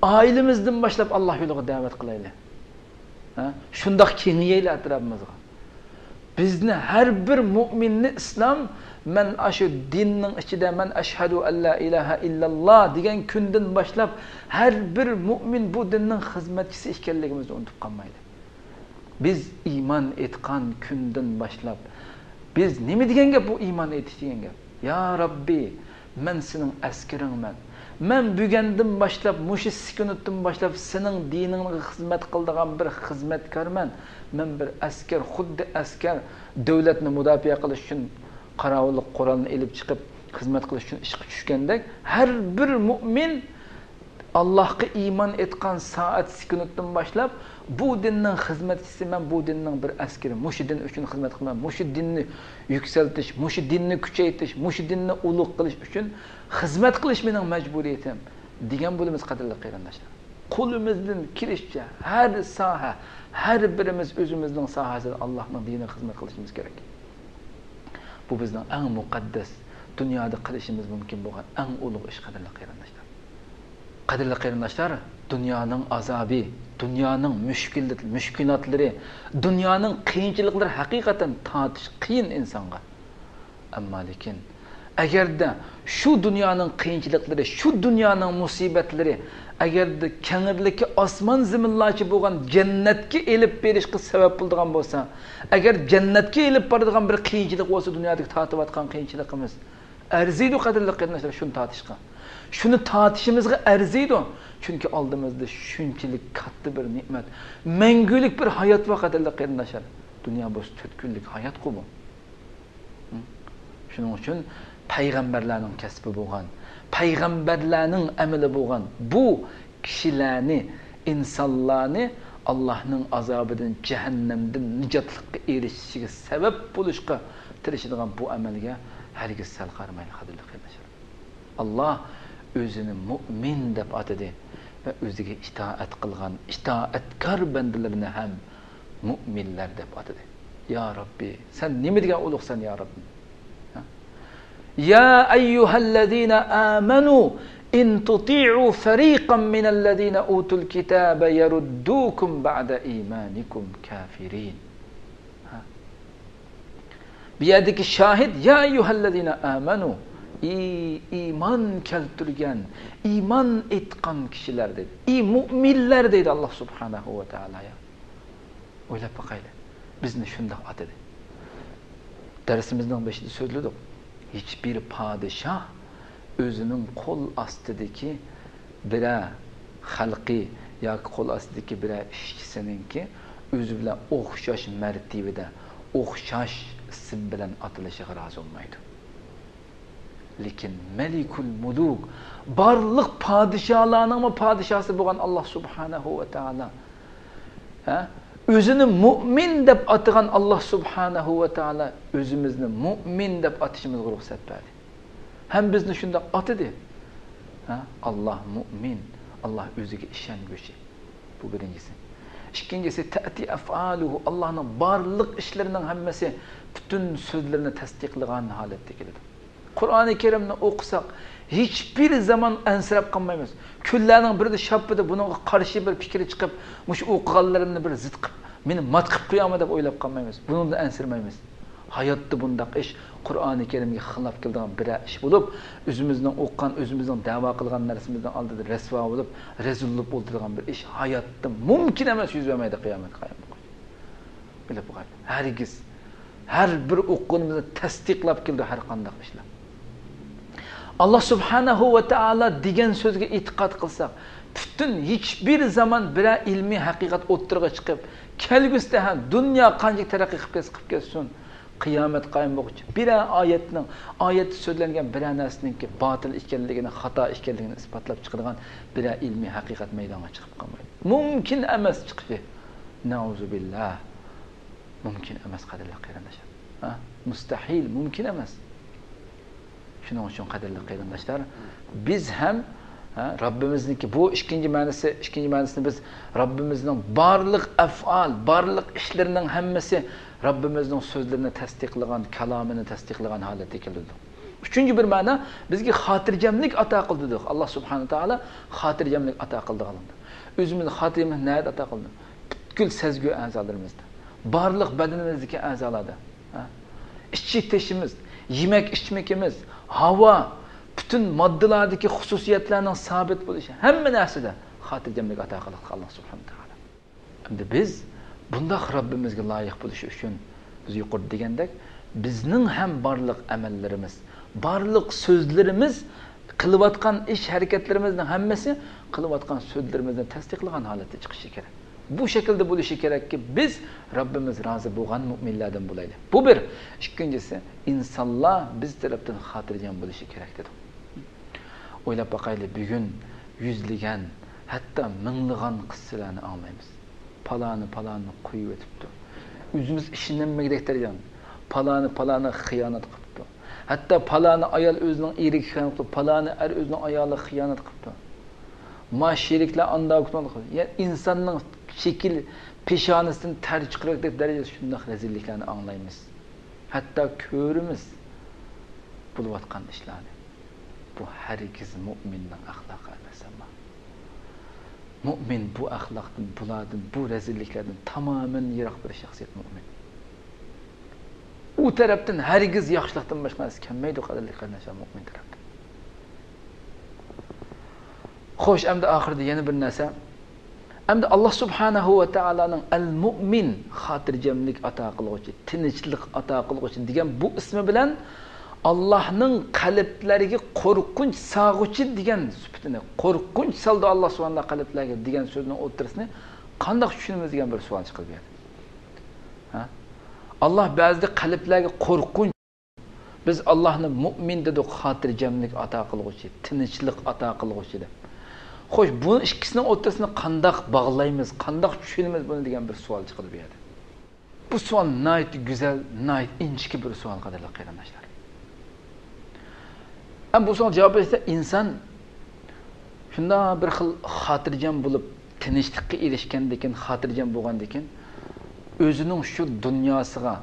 ئائىلىمىزدىن باشلاپ ئاللا يولىغا دەۋەت قىلايلى. ھە؟ شۇنداق كېڭىيەيلى ئەتراپىمىزغا. بىزنى ھەر بىر مۇئمىننى ئىسلام، مەن ئاشۇ دىننىڭ ئىچىدە، مەن ئەشھەدۇ ئەللا ئىلاھە ئىللاللا دېگەن كۈندىن باشلاپ، ھەر بىر مۇئمىن بۇ دىننىڭ خىزمەتچىسى ئىكەنلىكىمىزنى ئۇنتۇپ قالمايلى. بىز ئىمان ئېيتقان كۈندىن باشلاپ، بىز نېمە دېگەن گەپ بۇ ئىمان ئېيتىش دېگەن گەپ؟ يا رەببى، مەن سېنىڭ ئەسكىرىڭمەن. مەن بۈگۈندىن باشلاپ، مۇشۇ سېكۇنتتىن باشلاپ سېنىڭ دىنىڭغا خىزمەت قىلىدىغان بىر خىزمەتكارمەن. مەن بىر ئەسكەر، خۇددى ئەسكەر دۆلەتنى مۇداپىئە قىلىش ئۈچۈن قاراۋۇللۇق قورالنى ئېلىپ چىقىپ خىزمەت قىلىش ئۈچۈن ئىشقا چۈشكەندەك، ھەر بىر مۇئمىن ئاللاھقا ئىمان ئېيتقان سائەت سېكۇنتتىن باشلاپ، بۇ دىننىڭ خىزمەتچىسى مەن، بۇ دىننىڭ بىر ئەسكىرى، مۇشۇ دىن ئۈچۈن خىزمەت قىلىمەن، مۇشۇ دىننى يۈكسەلتىش، مۇشۇ دىننى كۈچەيتىش، مۇشۇ دىننى ئۇلۇغ قىلىش ئۈچۈن خىزمەت قىلىش مېنىڭ مەجبۇرىيىتىم، دېگەن بولىمىز، قەدىرلىك قېرىنداشلار. قولىمىزدىن كېلىشىچە ھەر ساھە، ھەر بىرىمىز ئۆزىمىزنىڭ ساھەسىدە ئاللاھنىڭ دىنىغا خىزمەت قىلىشىمىز كېرەك. بۇ بىزنىڭ ئەڭ مۇقەددەس، دۇنيادا قىلىشىمىز مۇمكىن بولغان ئەڭ ئۇلۇغ ئىش، قەدىرلىك قېرىنداشلار. قەدىرلىك قېرىنداشلار، دۇنيانىڭ ئازابى، دۇنيانىڭ مۈشكۈل-، مۈشكۈلاتلىرى، دۇنيانىڭ قىيىنچىلىقلىرى ھەقىقەتەن تارتىش قىيىن ئىنسانغا. ئەمما لېكىن، ئەگەردە شۇ دۇنيانىڭ قىيىنچىلىقلىرى، شۇ دۇنيانىڭ مۇسىبەتلىرى، ئەگەردە كەڭرىلىكى ئاسمان زېمىنلارچە بولغان جەننەتكە ئېلىپ بېرىشقا سەۋەب بولىدىغان بولسا، ئەگەر جەننەتكە ئېلىپ بارىدىغان بىر قىيىنچىلىق بولسا، دۇنيادىكى تارتىۋاتقان قىيىنچىلىقىمىز، ئەرزىيدۇ، قەدىرلىك قېرىنداشلار، شۇنى تارتىشقا. شۇنى تارتىشىمىزغا ئەرزىيدۇ. چۈنكى ئالدىمىزدا شۇنچىلىك كاتتا بىر نېمەت، مەڭگۈلۈك بىر ھايات بار، قەدىرلىك قېرىنداشلار. دۇنيا بولسا تۆت كۈنلۈك ھاياتقۇ بۇ. شۇنىڭ ئۈچۈن پەيغەمبەرلەرنىڭ كەسپى بولغان، پەيغەمبەرلەرنىڭ ئەمىلى بولغان بۇ كىشىلەرنى، ئىنسانلارنى ئاللاھنىڭ ئازابىدىن، جەھەننەمدىن نىجاتلىققا ئېرىشىشىگە سەۋەب بولۇشقا تىرىشىدىغان بۇ ئەمەلگە ھەرگىز سەل قارىمايلى، قەدىرلىك قېرىنداشلار. ئاللاھ ئۆزىنى مۇئمىن دەپ ئاتىدى ۋە ئۆزىگە ئىتائەت قىلغان ئىتائەتكار بەندىلىرىنى ھەم مۇئمىنلەر دەپ ئاتىدى. يا رەببى، سەن نېمە دېگەن ئۇلۇغسەن، يا رەببىم. يا ئەييۇھەللەزىنە ئامەنۇ ئىن تۇتىئۇ فەرىقەم مىنەللەزىنە ئۇتۇل كىتابە يەرۇددۇكۇم بەئدە ئىمانىكۇم كافىرىن. ھە؟ بۇ يەردىكى شاھىت، يا ئەييۇھەللەزىنە ئامەنۇ، ئى ئىمان كەلتۈرگەن، ئىمان ئېيتقان كىشىلەر دەيدۇ. ئى مۇئمىنلەر دەيدۇ ئاللا سۇبھانەھۇ ۋە تائالايا. ئويلاپ باقايلى، بىزنى شۇنداق ئاتىدى. دەرسىمىزنىڭ بېشىدا سۆزلىدۇق. ھېچبىر پادىشاھ ئۆزىنىڭ قول ئاستىدىكى بىرەر خەلقى ياكى قول ئاستىدىكى بىرەر ئىشچىسىنىڭكى ئۆزى بىلەن ئوخشاش مەرتىۋىدە، ئوخشاش ئىسىم بىلەن ئاتىلىشىغا رازى بولمايدۇ. لېكىن مەلىكۇل مۇلۇك، بارلىق پادىشاھلارنىڭمۇ پادىشاھسى بولغان ئاللا سۇبھانەھۇ ۋە تائالا، ھە؟ ئۆزىنى مۇئمىن دەپ ئاتىغان ئاللا سۇبھانەھۇ ۋە تائالا ئۆزىمىزنى مۇئمىن دەپ ئاتىشىمىزغا رۇخسەت بەردى. ھەم بىزنى شۇنداق ئاتىدى. ھە؟ ئاللا مۇئمىن، ئاللا ئۆزىگە ئىشەنگۈچى. بۇ بىرىنچىسى. ئىككىنچىسى، تەتى ئەفئالۇھۇ، ئاللانىڭ بارلىق ئىشلىرىنىڭ ھەممىسى پۈتۈن سۆزلىرىنى تەستىقلىغان ھالەتتە كېلىدۇ. قۇرئانى كەرىمنى ئوقۇساق، ھېچبىر زامان ئەنسىرەپ قالمايمىز. كۈنلەرنىڭ بىرىدە شاپپىدە بۇنىڭغا قارشى بىر پىكىر چىقىپ، مۇشۇ ئوقۇغانلىرىمنى بىر زىت قىپ، مېنى مات قىپ قويامۇ دەپ ئويلاپ قالمايمىز. بۇنىڭدىن ئەنسىرىمەيمىز. ھاياتتا بۇنداق ئىش قۇرئانى كەرىمگە خىلاپ كېلىدىغان بىرەر ئىش بولۇپ، ئۆزىمىزنىڭ ئوقۇغان، ئۆزىمىزنىڭ دەۋا قىلغان نەرسىمىزنىڭ ئالدىدا رەسۋا بولۇپ، رەزىل بولۇپ ئولتۇرىدىغان بىر ئىش ھاياتتا مۇمكىن ئەمەس، يۈز بەرمەيدۇ قىيامەت قايىم بولغۇچە. بىلىپ قويۇڭ. ھەرگىز. ھەر بىر ئوقۇغىنىمىزنى تەستىقلاپ كېلىدۇ ھەر قانداق ئىشلار. ئاللا سۇبھانەھۇ ۋە تائالا دېگەن سۆزگە ئېتىقاد قىلساق، پۈتۈن ھېچبىر زامان بىرەر ئىلمىي ھەقىقەت ئوتتۇرىغا چىقىپ، كەلگۈسىدە ھە، دۇنيا قانچىلىك تەرەققىي قىلىپ كەتسە قىلىپ كەتسۇن، قىيامەت قايىم بولغۇچە بىرەر ئايەتنىڭ، ئايەتتە سۆزلەنگەن بىرەر نەرسىنىڭكى باتىل ئىكەنلىكىنى، خاتا ئىكەنلىكىنى ئىسپاتلاپ چىقىدىغان بىرەر ئىلمىي ھەقىقەت مەيدانغا چىقىپ قالمايدۇ. مۇمكىن ئەمەس چىقىشى. نەئۇزۇبىللا. مۇمكىن ئەمەس، قەدىرلىك قېرىنداشلار. ھە؟ مۇستەھىل، مۇمكىن ئەمەس. شۇنىڭ ئۈچۈن، قەدىرلىك قېرىنداشلار، بىز ھەم، ھە، رەببىمىزنىڭكى بۇ ئىككىنچى مەنىسى، ئىككىنچى مەنىسىنى بىز رەببىمىزنىڭ بارلىق ئەفئال، بارلىق ئىشلىرىنىڭ ھەممىسى رەببىمىزنىڭ سۆزلىرىنى تەستىقلىغان، كالامىنى تەستىقلىغان ھالەتتە كېلىدۇ. ئۈچىنچى بىر مەنە، بىزگە خاتىرجەملىك ئاتا قىلدى دېدۇق. ئاللا سۇبھانەھۇ ۋە تائالا خاتىرجەملىك ئاتا قىلىدىغانلىقتا. ئۆزىمىزنى خاتىرجەملىك نەدە ئاتا قىلدى؟ پۈتكۈل سەزگۈ ئەزالىرىمىزدا. بارلىق بەدىنىمىزدىكى ئەزالاردا. ھە؟ ئىچى تېشىمىز، يېمەك ئىچمىكىمىز، ھاۋا، پۈتۈن ماددىلاردىكى خۇسۇسىيەتلەرنىڭ سابىت بولۇشى، ھەممە نەرسىدە خاتىرجەملىك ئاتا قىلدى ئاللا سۇبھانەھۇ ۋە تائالا. ئەمدى بىز بۇنداق رەببىمىزگە لايىق بولۇش ئۈچۈن، بىز يۇقىرىدا دېگەندەك، بىزنىڭ ھەم بارلىق ئەمەللىرىمىز، بارلىق سۆزلىرىمىز، قىلىۋاتقان ئىش ھەرىكەتلىرىمىزنىڭ ھەممىسى قىلىۋاتقان سۆزلىرىمىزنى تەستىقلىغان ھالەتتە چىقىشى كېرەك. بۇ شەكىلدە بولۇشى كېرەككى، بىز رەببىمىز رازى بولغان مۇئمىنلەردىن بولايلى. بۇ بىر. ئىككىنچىسى، ئىنسانلار بىز تەرەپتىن خاتىرجەم بولۇشى كېرەك دېدۇق. ئويلاپ باقايلى، بۈگۈن يۈزلىگەن، ھەتتا مىڭلىغان قىسسىلەرنى ئاڭلايمىز. پالانى پالانى قويۇۋېتىپتۇ. ئۆزىمىز ئىشىنەلمىگۈدەك دەرىجىدە پالانى پالانى خىيانەت قىپتۇ. ھەتتا پالانى ئايال ئۆزىنىڭ ئېرىگە خىيانەت قىپتۇ، پالانى ئەر ئۆزىنىڭ ئايالىغا خىيانەت قىپتۇ. ما شېرىكلەر ئاندا ھۆكۈم قىلدى. يەنى ئىنساننىڭ شەكىل پېشانىسىدىن تەر چىقىرىۋەتكۈدەك دەرىجىدە شۇنداق رەزىللىكلەرنى ئاڭلايمىز. ھەتتا كۆرىمىز بولۇۋاتقان ئىشلارنى. بۇ ھەرگىز مۇئمىننىڭ ئەخلاقى ئەمەس، ئەمما مۇئمىن بۇ ئەخلاقتىن، بۇلاردىن، بۇ رەزىللىكلەردىن تامامەن يىراق بىر شەخسىيەت مۇئمىن. ئۇ تەرەپتىن ھەرگىز ياخشىلىقتىن باشقا نەرسە كەلمەيدۇ، قەدىرلىك قېرىنداشلار، مۇئمىن تەرەپتىن. خوش، ئەمدى ئاخىرىدا يەنە بىر نەرسە. ئەمدى ئاللا سۇبھانەھۇ ۋە تائالانىڭ ئەل مۇئمىن، خاتىرجەملىك ئاتا قىلغۇچى، تىنچلىق ئاتا قىلغۇچى دېگەن بۇ ئىسمى بىلەن ئاللانىڭ قەلبلەرگە قورقۇنچ سالغۇچى دېگەن سۈپىتىنى، قورقۇنچ سالىدۇ ئاللا سۇبھانەھۇ قەلبلەرگە دېگەن سۆزنىڭ ئوتتۇرىسىنى قانداق چۈشىنىمىز دېگەن بىر سوئال چىقىدۇ بۇ يەردە. ھە؟ ئاللا بەزىدە قەلبلەرگە قورقۇنچ، بىز ئاللانى مۇئمىن دېدۇق، خاتىرجەملىك ئاتا قىلغۇچى، تىنچلىق ئاتا قىلغۇچى دەپ. خوش، بۇ ئىككىسىنىڭ ئوتتۇرىسىنى قانداق باغلايمىز، قانداق چۈشىنىمىز بۇنى دېگەن بىر سوئال چىقىدۇ بۇ يەردە. بۇ سوئال ناھايىتى گۈزەل، ناھايىتى ئىنچىكە بىر سوئال، قەدىرلىك قېرىنداشلار. ئەمما بۇ سوئال جاۋاب بېرىشتە ئىنسان شۇنداق بىر خىل خاتىرجەم بولۇپ، تىنچلىققا ئېرىشكەندىن كېيىن، خاتىرجەم بولغاندىن كېيىن، ئۆزىنىڭ شۇ دۇنياسىغا،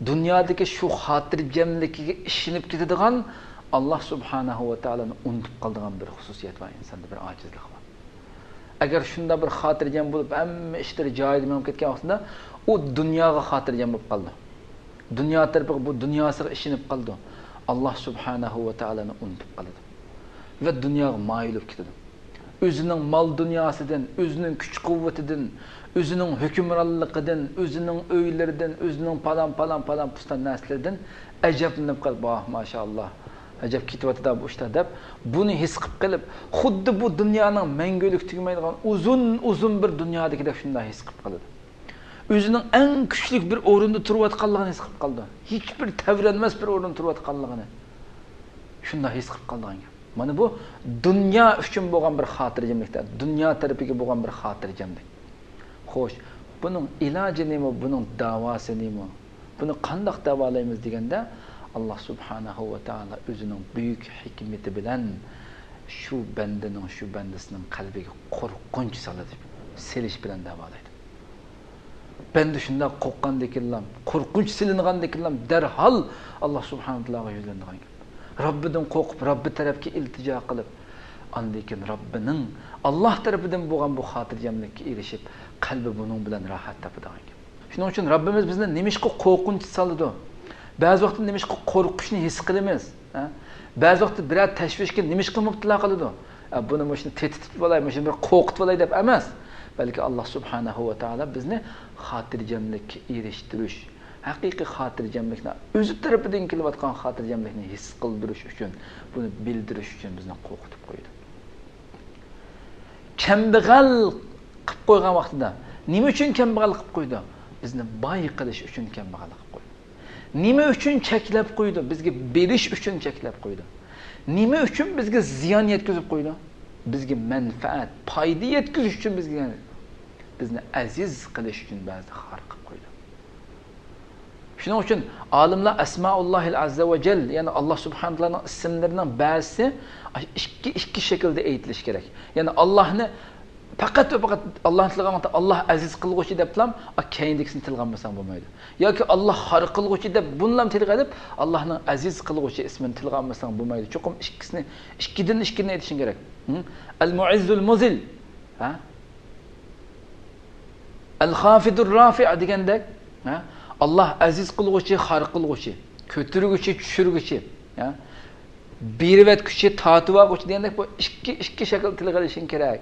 دۇنيادىكى شۇ خاتىرجەملىكىگە ئىشىنىپ كېتىدىغان، ئاللا سۇبھانەھۇ ۋە تائالانى ئۇنتۇپ قالىدىغان بىر خۇسۇسىيەت بار ئىنساندا، بىر ئاجىزلىق بار. ئەگەر شۇنداق بىر خاتىرجەم بولۇپ، ھەممە ئىشلىرى جايىدا مېڭىپ كەتكەن ۋاقتىدا، ئۇ دۇنياغا خاتىرجەم بولۇپ قالىدۇ. دۇنيا تەرىپىگە، بۇ دۇنياسىغا ئىشىنىپ قالىدۇ. ئاللا سۇبھانەھۇ ۋە تائالانى ئۇنتۇپ قالىدۇ ۋە دۇنياغا مايىل بولۇپ كېتىدۇ. ئۆزىنىڭ مال دۇنياسىدىن، ئۆزىنىڭ كۈچ قۇۋۋىتىدىن، ئۆزىنىڭ ھۆكۈمرانلىقىدىن، ئۆزىنىڭ ئۆيلىرىدىن، ئۆزىنىڭ پالان، پالان، پالان پۇستان نەرسىلىرىدىن ئەجەبلىنىپ قېلىپ، ۋاھ، ماشائاللا، ئەجەب كېتىۋاتىدۇ بۇ ئىشلار دەپ، بۇنى ھېس قىلىپ قېلىپ، خۇددى بۇ دۇنيانىڭ مەڭگۈلۈك تۈگىمەيدىغان ئۇزۇن، ئۇزۇن بىر دۇنيادىكىدەك شۇنداق ھېس قىلىپ قالىدۇ. ئۆزىنىڭ ئەڭ كۈچلۈك بىر ئورۇندا تۇرۇۋاتقانلىقىنى ھېس قىلىپ قالىدۇ. ھېچبىر تەۋرەنمەس بىر ئورۇندا تۇرۇۋاتقانلىقىنى شۇنداق ھېس قىلىپ قالىدىغان گەپ. مانا بۇ دۇنيا ئۈچۈن بولغان بىر خاتىرجەملىكتە، دۇنيا تەرىپىگە بولغان بىر خاتىرجەملىك. خوش، بۇنىڭ ئىلاجى نېمە، بۇنىڭ داۋاسى نېمە؟ بۇنى قانداق داۋالايمىز دېگەندە، ئاللا سۇبھانەھۇ ۋە تائالا ئۆزىنىڭ بۈيۈك ھېكمىتى بىلەن شۇ بەندىنىڭ، شۇ بەندىسىنىڭ قەلبىگە قورقۇنچ سالىدۇ، سېلىش بىلەن داۋالايدۇ. بەندە شۇنداق قورققاندىكىنلا، قورقۇنچ سېلىنغاندىكىنلا دەرھال ئاللا سۇبھانەھۇ ۋە تائالاغا يۈزلىنىدىغان گەپ. رەببىدىن قورقۇپ، رەببى تەرەپكە ئىلتىجا قىلىپ، ئاندىن كېيىن رەببىنىڭ، ئاللا تەرىپىدىن بولغان بۇ خاتىرجەملىككە ئېرىشىپ، قەلبى بۇنىڭ بىلەن راھەت تاپىدىغان گەپ. شۇنىڭ ئۈچۈن رەببىمىز بىزنى نېمىشقا قورقۇنچ سالىدۇ؟ بەزى ۋاقىتتا نېمىشقا قورقۇشنى ھېس قىلىمىز؟ ھە؟ بەزى ۋاقىتتا بىرەر تەشۋىشكە نېمىشقا مۇپتىلا قىلىدۇ؟ ئە، بۇنى مۇشۇنى تېتىتىپ ئالاي، مۇشۇنى بىر قورقۇتۇپ ئالاي دەپ ئەمەس، بەلكى ئاللا سۇبھانەھۇ ۋە تائالا بىزنى خاتىرجەملىككە ئېرىشتۈرۈش، ھەقىقىي خاتىرجەملىكنى، ئۆزى تەرىپىدىن كېلىۋاتقان خاتىرجەملىكنى ھېس قىلدۇرۇش ئۈچۈن، بۇنى بىلدۈرۈش ئۈچۈن بىزنى قورقۇتۇپ قويىدۇ. كەمبەغەل قىلىپ قويغان ۋاقتىدا، نېمە ئۈچۈن كەمبەغەل قىلىپ قويىدۇ؟ بىزنى باي قىلىش ئۈچۈن كەمبەغەل قىلىپ قويىدۇ. نېمە ئۈچۈن چەكلەپ قويىدۇ؟ بىزگە بېرىش ئۈچۈن چەكلەپ قويىدۇ. نېمە ئۈچۈن بىزگە زىيان يەتكۈزۈپ قويىدۇ؟ بىزگە مەنپەئەت، پايدا يەتكۈزۈش ئۈچۈن بىزگە، بىزنى ئەزىز قىلىش ئۈچۈن بەزىدە خار قىلىپ قويىدۇ. شۇنىڭ ئۈچۈن ئالىملار ئەسمائۇللاھىل ئەززە ۋە جەل، يەنى ئاللا سۇبھانەھۇ ۋە تائالانىڭ ئىسىملىرىنىڭ بەزىسى ئىككى، ئىككى شەكىلدە ئېيتىلىشى كېرەك. يەنى ئاللانى پەقەت ۋە پەقەت ئاللانى تىلغا ئالغاندا، ئاللا ئەزىز قىلغۇچى دەپلا، ئا، كەينىدىكىسىنى تىلغا ئالمىساڭ بولمايدۇ. ياكى ئاللا خار قىلغۇچى دەپ بۇنىلا تىلغا ئېلىپ، ئاللانىڭ ئەزىز قىلغۇچى ئىسمىنى تىلغا ئالمىساڭ بولمايدۇ. چوقۇم ئىككىسىنى، ئىككىدىن ئىككىنى ئېيتىشىڭ كېرەك. ھە؟ ئەل مۇئىززۇل مۇزىل. ھە؟ ئەل خافىدۇر رافىئ دېگەندەك، ھە؟ ئاللا ئەزىز قىلغۇچى، خار قىلغۇچى، كۆتۈرگۈچى، چۈشۈرگۈچى، ھە؟ بېرىۋەتكۈچى، تارتىۋالغۇچى دېگەندەك بۇ ئىككى، ئىككى شەكىل تىلغا ئېلىشىڭ كېرەك،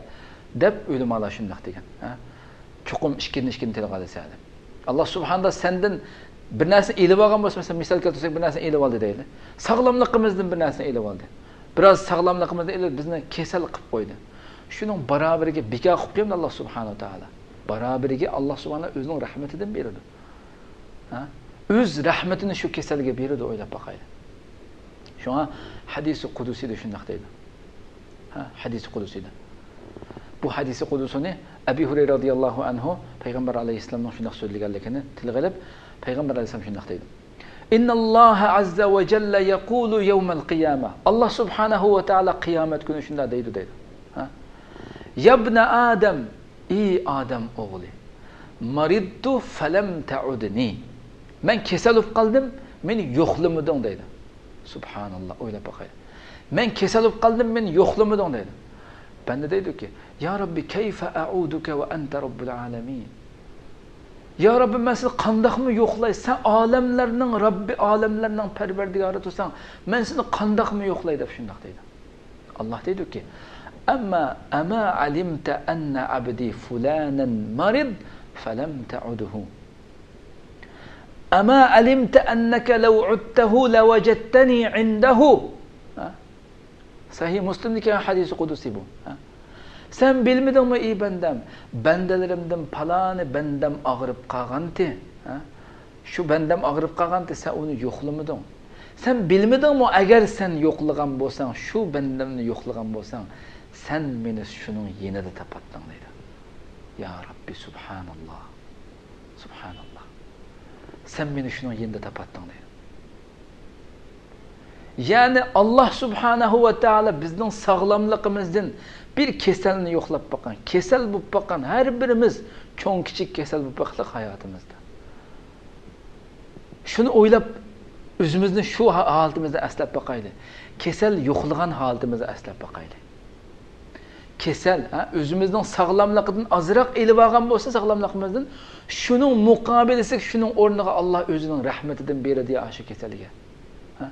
دەپ ئۆلىمالار شۇنداق دېگەن، ھە؟ چوقۇم ئىككىدىن ئىككىنى تىلغا ئالىسەن دەپ. ئاللا سۇبھانەھۇ ۋە تائالا سەندىن بىر نەرسىنى ئېلىۋالغان بولسا، مەسىلەن، مىسال كەلتۈرسەك، بىر نەرسىنى ئېلىۋالدى دەيلى. ساغلاملىقىمىزدىن بىر نەرسىنى ئېلىۋالدى. بىراز ساغلاملىقىمىزنى ئېلىپ، بىزنى كېسەل قىلىپ قويدى. شۇنىڭ باراۋىرىگە بىكار قىلىپ قويامدۇ ئاللا سۇبھانەھۇ ۋە تائالا؟ باراۋىرىگە ئاللا سۇبھانەھۇ ئۆزىنىڭ رەھمىتىدىن بېرىدۇ. ھە؟ ئۆز رەھمىتىنى شۇ كېسەلگە بېرىدۇ، ئويلاپ باقايلى. شۇڭا ھەدىسى قۇدسىيدا شۇنداق دەيدۇ. ھە؟ ھەدىسى قۇدسىيدا. بۇ ھەدىسى قۇدسىنى ئەبى ھۇرەيرە رازىياللاھۇ ئەنھۇ پەيغەمبەر ئەلەيھىسسالامنىڭ شۇنداق سۆزلىگەنلىكىنى تىلغا ئېلىپ، پەيغەمبەر ئەلەيھىسسالام شۇنداق دەيدۇ. ئىنناللاھە ئەززە ۋە جەللە يەقۇلۇ يەۋمەل قىيامە. ئاللا سۇبھانەھۇ ۋە تائالا قىيامەت كۈنى شۇنداق دەيدۇ، دەيدۇ. ھە؟ يابنە ئادەم، ئى ئادەم ئوغلى، مەرىدتۇ فەلەم تەئۇدنى. مەن كېسەل بولۇپ قالدىم، مېنى يوقلىمىدىڭ دەيدۇ. سۇبھاناللا، ئويلاپ باقايلى. مەن كېسەل بولۇپ قالدىم، مېنى يوقلىمىدىڭ دەيدۇ. بەندە دەيدۇكى، يا رەببى، كەيفە ئەئۇدۇكە ۋە ئەنتە رەببۇل ئالەمىن. يا رەببى، مەن سېنى قانداقمۇ يوقلاي؟ سەن ئالەملەرنىڭ رەببى، ئالەملەرنىڭ پەرۋەردىگارى تۇرساڭ، مەن سېنى قانداقمۇ يوقلاي دەپ شۇنداق دەيدۇ. ئاللا دەيدۇكى، ئەمما، ئەما ئەلىمتە ئەننە ئەبدى فۇلانەن مەرىد فەلەم تەئۇدھۇ. ئەما ئەلىمتە ئەننەكە لەو ئۇدتەھۇ لەۋەجەدتەنى ئىندەھۇ. ھە؟ سەھىھ مۇسلىمدا كەلگەن ھەدىسى قۇدسىي بۇ. ھە؟ سەن بىلمىدىڭمۇ، ئى بەندەم، بەندىلىرىمدىن پالانى بەندەم ئاغرىپ قالغانتى. ھە؟ شۇ بەندەم ئاغرىپ قالغانتى، سەن ئۇنى يوقلىمىدىڭ. سەن بىلمىدىڭمۇ، ئەگەر سەن يوقلىغان بولساڭ، شۇ بەندەمنى يوقلىغان بولساڭ، سەن مېنى شۇنىڭ يېنىدا تاپاتتىڭ دەيدۇ. يا رەببى، سۇبھاناللا. سۇبھاناللا. سەن مېنى شۇنىڭ يېنىدا تاپاتتىڭ دەيدۇ. يەنى ئاللا سۇبھانەھۇ ۋە تائالا بىزنىڭ ساغلاملىقىمىزدىن بىر كېسەلنى يوقلاپ باققان، كېسەل بولۇپ باققان ھەر بىرىمىز چوڭ كىچىك كېسەل بولۇپ باقتۇق ھاياتىمىزدا. شۇنى ئويلاپ، ئۆزىمىزنى شۇ ھا-، ھالىتىمىزدە ئەسلەپ باقايلى. كېسەل يوقلىغان ھالىتىمىزدە ئەسلەپ باقايلى. كېسەل، ھە، ئۆزىمىزنىڭ ساغلاملىقىدىن ئازراق ئېلىۋالغان بولسا، ساغلاملىقىمىزدىن، شۇنىڭ مۇقابىلىسى، شۇنىڭ ئورنىغا ئاللا ئۆزىنىڭ رەھمىتىدىن بېرىدۇ يا ئاشۇ كېسەلگە. ھە؟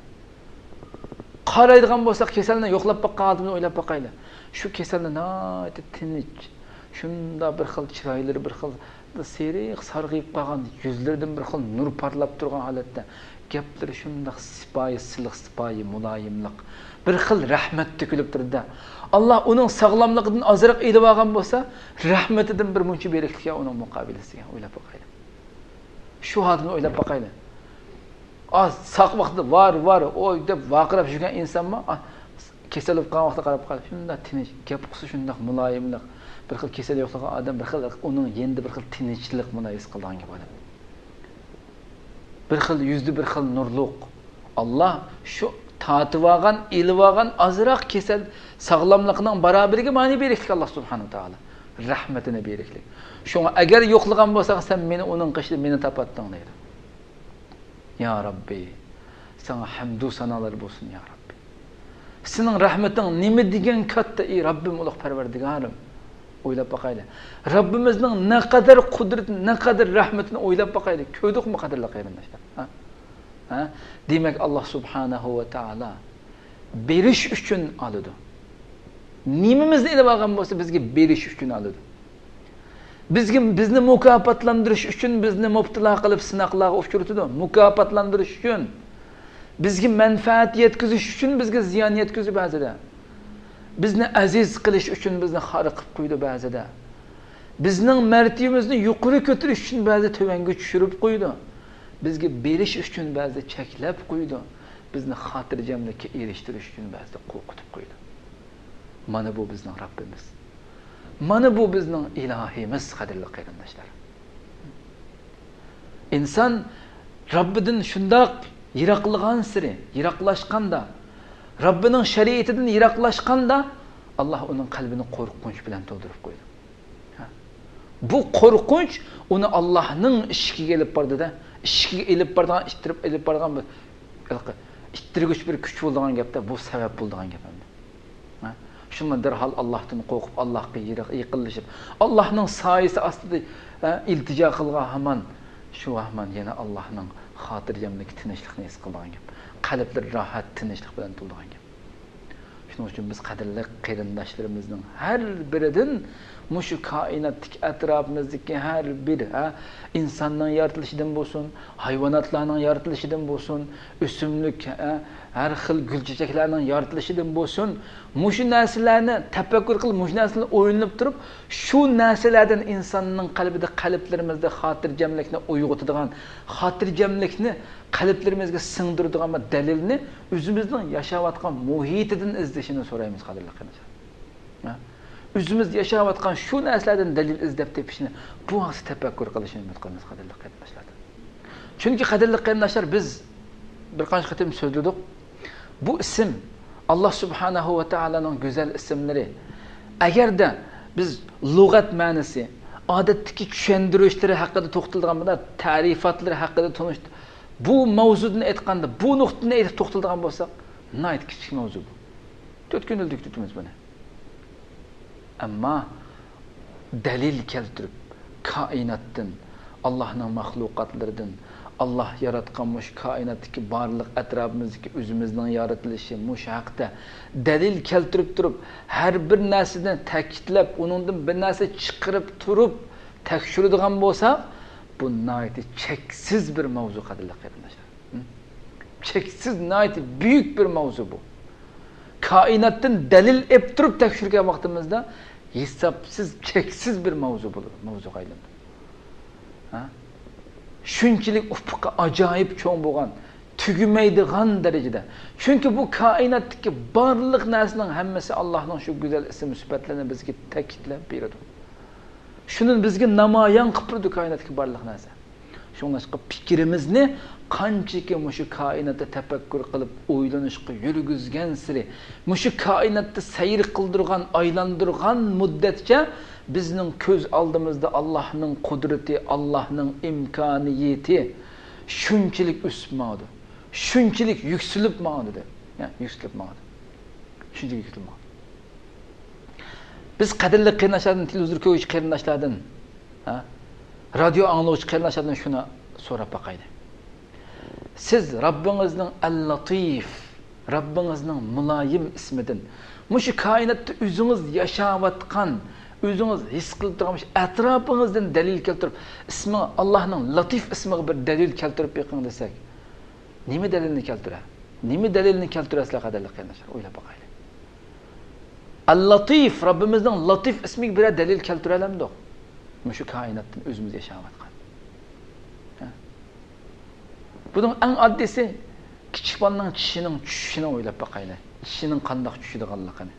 قارايدىغان بولساق، كېسەلنى يوقلاپ باققان ئادەمنى ئويلاپ باقايلى. شۇ كېسەلنى ناھايىتى تىنچ، شۇنداق بىر خىل چىرايلىرى بىر خىل سېرىق سارغىيىپ قالغان، يۈزلىرىدىن بىر خىل نۇر پارلاپ تۇرغان ھالەتتە، گەپلىرى شۇنداق سىپايى، سىلىق سىپايى، مۇلايىملىق، بىر خىل رەھمەت تۆكۈلۈپ تۇرىدۇ. ئاللا ئۇنىڭ ساغلاملىقىدىن ئازراق ئېلىۋالغان بولسا، رەھمىتىدىن بىر مۇنچە بېرىكلىككەن ئۇنىڭ مۇقابىلىسىگە ئويلاپ باقايلى. شۇ ھالدىن ئويلاپ باقايلى. ئاز ساق ۋاقتىدا ۋار، ۋار، ئوي دەپ ۋارقىراپ يۈرگەن ئىنسانمۇ، ئا، كېسەل بولۇپ قالغان ۋاقتىدا قاراپ قال، شۇنداق تىنچ، گەپ قىلسا شۇنداق مۇلايىملىق، بىر خىل كېسەل يوقلىغان ئادەم بىر خىل ئۇنىڭ يېنىدا بىر خىل تىنچلىق مۇنى ھېس قىلىدىغان گەپ ئادەم. بىر خىل يۈزدە بىر خىل نۇرلۇق. ئاللا شۇ تارتىۋالغان، ئېلىۋالغان ئازراق كېسەل ساغلاملىقنىڭ بارابىرىگە مانى بېرىكلىك ئاللا سۇبھانەھۇ ۋە تائالا. رەھمىتىنى بېرىكلىك. شۇڭا ئەگەر يوقلىغان بولساڭ، سەن مېنى ئۇنىڭ قېشىدا مېنى تاپاتتىڭ دەيدۇ. يا رەببى، ساڭا ھەمدۇ سانالار بولسۇن، يا رەببى. سېنىڭ رەھمىتىڭ نېمە دېگەن كاتتا، ئى رەببىم، ئۇلۇغ پەرۋەردىگارىم. ئويلاپ باقايلى. رەببىمىزنىڭ نەقەدەر قۇدرىتى، نەقەدەر رەھمىتىنى ئويلاپ باقايلى. كۆردۇقمۇ، قەدىرلىك قېرىنداشلار؟ ھە؟ ھە؟ دېمەك، ئاللا سۇبھانەھۇ ۋە تائالا بېرىش ئۈچۈن ئالىدۇ. نېمىمىزنى ئېلىۋالغان بولسا، بىزگە بېرىش ئۈچۈن ئالىدۇ. بىزگە، بىزنى مۇكاپاتلاندۇرۇش ئۈچۈن بىزنى مۇپتىلا قىلىپ سىناقلارغا ئۇچرىتىدۇ. مۇكاپاتلاندۇرۇش ئۈچۈن، بىزگە مەنپەئەت يەتكۈزۈش ئۈچۈن بىزگە زىيان يەتكۈزدى بەزىدە. بىزنى ئەزىز قىلىش ئۈچۈن بىزنى خار قىلىپ قويدى بەزىدە. بىزنىڭ مەرتىۋىمىزنى يۇقىرى كۆتۈرۈش ئۈچۈن بەزىدە تۆۋەنگە چۈشۈرۈپ قويىدۇ. بىزگە بېرىش ئۈچۈن بەزىدە چەكلەپ قويىدۇ. بىزنى خاتىرجەملىككە ئېرىشتۈرۈش ئۈچۈن بەزىدە قورقۇتۇپ قويىدۇ. مانا بۇ بىزنىڭ رەببىمىز. مانا بۇ بىزنىڭ ئىلاھىمىز، قەدىرلىك قېرىنداشلار. ئىنسان رەببىدىن شۇنداق يىراقلىغانسېرى، يىراقلاشقاندا، رەببىنىڭ شەرىئىتىدىن يىراقلاشقاندا، ئاللا ئۇنىڭ قەلبىنى قورقۇنچ بىلەن تولدۇرۇپ قويىدۇ. بۇ قورقۇنچ ئۇنى ئاللاھنىڭ ئىشىكىگە ئېلىپ باردى-دە، ئىشىكىگە ئېلىپ بارىدىغان، ئىتتىرىپ ئېلىپ بارىدىغان بىر، ھېلىقى ئىتتىرگۈچ بىر كۈچ بولىدىغان گەپتە، بۇ سەۋەب بولىدىغان گەپ ئەمدى. ھە؟ شۇڭا دەرھال ئاللاھتىن قورقۇپ، ئاللاھقا يىراق، يېقىنلىشىپ، ئاللاھنىڭ سايىسى ئاستىدا، ھە، ئىلتىجا قىلغان ھامان، شۇ ھامان يەنە ئاللاھنىڭ خاتىرجەملىكى، تىنچلىقنى ھېس قىلىدىغان گەپ. قەلبلىرى راھەت، تىنچلىق بىلەن تولىدىغان گەپ. شۇنىڭ ئۈچۈن بىز قەدىرلىك قېرىنداشلىرىمىزنىڭ ھەر بىرىدىن، مۇشۇ كائىناتتىكى، ئەتراپىمىزدىكى ھەر بىر، ھە، ئىنساننىڭ يارىتىلىشىدىن بولسۇن، ھايۋاناتلارنىڭ يارىتىلىشىدىن بولسۇن، ئۆسۈملۈك، ھە، ھەر خىل گۈل چېچەكلەرنىڭ يارىتىلىشىدىن بولسۇن، مۇشۇ نەرسىلەرنى تەپەككۇر قىلىپ، مۇشۇ نەرسىلەرنى ئويلىنىپ تۇرۇپ، شۇ نەرسىلەردىن ئىنساننىڭ قەلبىدە، قەلبلىرىمىزدە خاتىرجەملىكنى ئويغىتىدىغان، خاتىرجەملىكنى قەلبلىرىمىزگە سىڭدۈرىدىغان بىر دەلىلنى ئۆزىمىزنىڭ ياشاۋاتقان مۇھىتىدىن ئىزدىشىنى سورايمىز، قەدىرلىك قېرىنداشلار. ھە؟ ئۆزىمىز ياشاۋاتقان شۇ نەرسىلەردىن دەلىل ئىزدەپ تېپىشنى، بۇ ھەقتە تەپەككۇر قىلىشنى ئۈمىد قىلىمىز، قەدىرلىك قېرىنداشلار. چۈنكى، قەدىرلىك قېرىنداشلار، بىز بىر قانچە قېتىم سۆزلىدۇق. بۇ ئىسىم، ئاللا سۇبھانەھۇ ۋە تائالانىڭ گۈزەل ئىسىملىرى. ئەگەردە بىز لۇغەت مەنىسى، ئادەتتىكى چۈشەندۈرۈشلىرى ھەققىدە توختىلىدىغان بولساق، تەرىپاتلىرى ھەققىدە تونۇش، بۇ ماۋزۇدىن ئېيتقاندا، بۇ نۇقتىدىن ئېيتىپ توختىلىدىغان بولساق، ناھايىتى كىچىك ماۋزۇ بۇ. تۆت كۈندە تۈگىتىمىز بۇنى. ئەمما دەلىل كەلتۈرۈپ، كائىناتتىن، ئاللاھنىڭ مەخلۇقاتلىرىدىن، ئاللاھ ياراتقان مۇشۇ كائىناتتىكى بارلىق ئەتراپىمىزدىكى ئۆزىمىزنىڭ يارىتىلىشى، مۇشۇ ھەقتە دەلىل كەلتۈرۈپ تۇرۇپ، ھەر بىر نەرسىنى تەكىتلەپ، ئۇنىڭدىن بىر نەرسە چىقىرىپ تۇرۇپ تەكشۈرىدىغان بولساق، بۇ ناھايىتى چەكسىز بىر ماۋزۇ، قەدىرلىك قېرىنداشلار. چەكسىز، ناھايىتى بۈيۈك بىر ماۋزۇ بۇ. كائىناتتىن دەلىل ئېلىپ تۇرۇپ تەكشۈرگەن ۋاقتىمىزدا، ھېسابسىز، چەكسىز بىر ماۋزۇ بولىدۇ، ماۋزۇغا ئايلىنىدۇ. ھە؟ شۇنچىلىك ئۇپۇقى ئاجايىپ چوڭ بولغان، تۈگىمەيدىغان دەرىجىدە. چۈنكى بۇ كائىناتتىكى بارلىق نەرسىنىڭ ھەممىسى ئاللاھنىڭ شۇ گۈزەل ئىسىم سۈپەتلىرىنى بىزگە تەكىتلەپ بېرىدۇ. شۇنى بىزگە نامايان قىلىپ تۇرىدۇ كائىناتتىكى بارلىق نەرسە. شۇڭلاشقا پىكرىمىزنى قانچىكى مۇشۇ كائىناتتا تەپەككۇر قىلىپ ئويلىنىشقا يۈرگۈزگەنسېرى، مۇشۇ كائىناتتا سەير قىلدۇرغان، ئايلاندۇرغان مۇددەتچە بىزنىڭ كۆز ئالدىمىزدا ئاللاھنىڭ قۇدرىتى، ئاللاھنىڭ ئىمكانىيىتى شۇنچىلىك ئۆسۈپ ماڭىدۇ، شۇنچىلىك يۈكسىلىپ ماڭىدۇ دەپ. يا، يۈكسىلىپ ماڭىدۇ. شۇنچىلىك يۈكسىلىپ ماڭىدۇ. بىز قەدىرلىك قېرىنداشلاردىن، تېلېۋىزور كۆرگۈچى قېرىنداشلاردىن، ھە؟ رادىيو ئاڭلىغۇچى قېرىنداشلاردىن شۇنى سوراپ باقايلى. سىز رەببىڭىزنىڭ ئەل-لاتىف، رەببىڭىزنىڭ مۇلايىم ئىسمىدىن، مۇشۇ كائىناتتا ئۆزىڭىز ياشاۋاتقان، ئۆزىڭىز ھېس قىلىپ تۇرغان مۇشۇ ئەتراپىڭىزدىن دەلىل كەلتۈرۈپ، ئىسمى، ئاللاھنىڭ لاتىف ئىسمىغا بىر دەلىل كەلتۈرۈپ بېقىڭ دېسەك، نېمە دەلىلنى كەلتۈرە؟ نېمە دەلىلنى كەلتۈرەسىلەر، قەدىرلىك قېرىنداشلار؟ ئويلاپ باقايلى. ئەل-لاتىف، رەببىمىزنىڭ لاتىف ئىسمىگە بىرەر دەلىل كەلتۈرەلەمدۇق؟ مۇشۇ كائىناتتىن ئۆزىمىز ياشاۋاتقان. ھە؟ بۇنىڭ ئەڭ ئاددىيسى، كىچىك بالىنىڭ چىشىنىڭ چۈشۈشىنى ئويلاپ باقايلى. چىشىنىڭ قانداق چۈشىدىغانلىقىنى.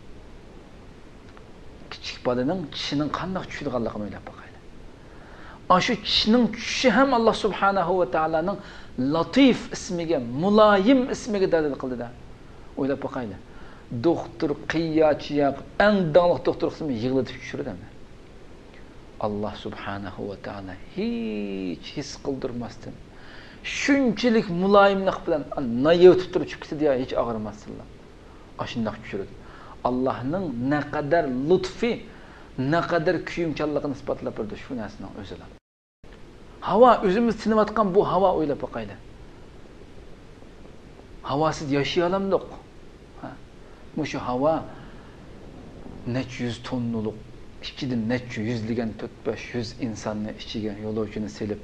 كىچىك بالىنىڭ چىشىنىڭ قانداق چۈشىدىغانلىقىنى ئويلاپ باقايلى. ئاشۇ چىشىنىڭ چۈشۈشى ھەم ئاللا سۇبھانەھۇ ۋە تائالانىڭ لاتىف ئىسمىگە، مۇلايىم ئىسمىگە دەلىل قىلدى-دە. ئويلاپ باقايلى. دوختۇر قىياچى ياق، ئەڭ داڭلىق دوختۇر قىسمى يىغلىتىپ چۈشۈرىدۇ ئەمدى. ئاللا سۇبھانەھۇ ۋە تائالا ھېچ ھېس قىلدۇرماستىن، شۇنچىلىك مۇلايىملىق بىلەن نايىۋېتىپ تۇرۇپ چۈشۈپ كېتىدۇ يا، ھېچ ئاغرىماستىنلا. ئاشۇنداق چۈشۈرىدۇ. ئاللاھنىڭ نەقەدەر لۇتفى، نەقەدەر كۆيۈمچانلىقىنى ئىسپاتلاپ بېرىدۇ شۇ نەرسىنىڭ ئۆزىلا. ھاۋا، ئۆزىمىز تىنىۋاتقان بۇ ھاۋا، ئويلاپ باقايلى. ھاۋاسىز ياشىيالامدۇق؟ ھە؟ مۇشۇ ھاۋا نەچچە يۈز توننىلىق، ئىچىدىن نەچچە يۈزلىگەن، تۆت بەش يۈز ئىنساننى ئىچىگە، يولۇچىنى سېلىپ،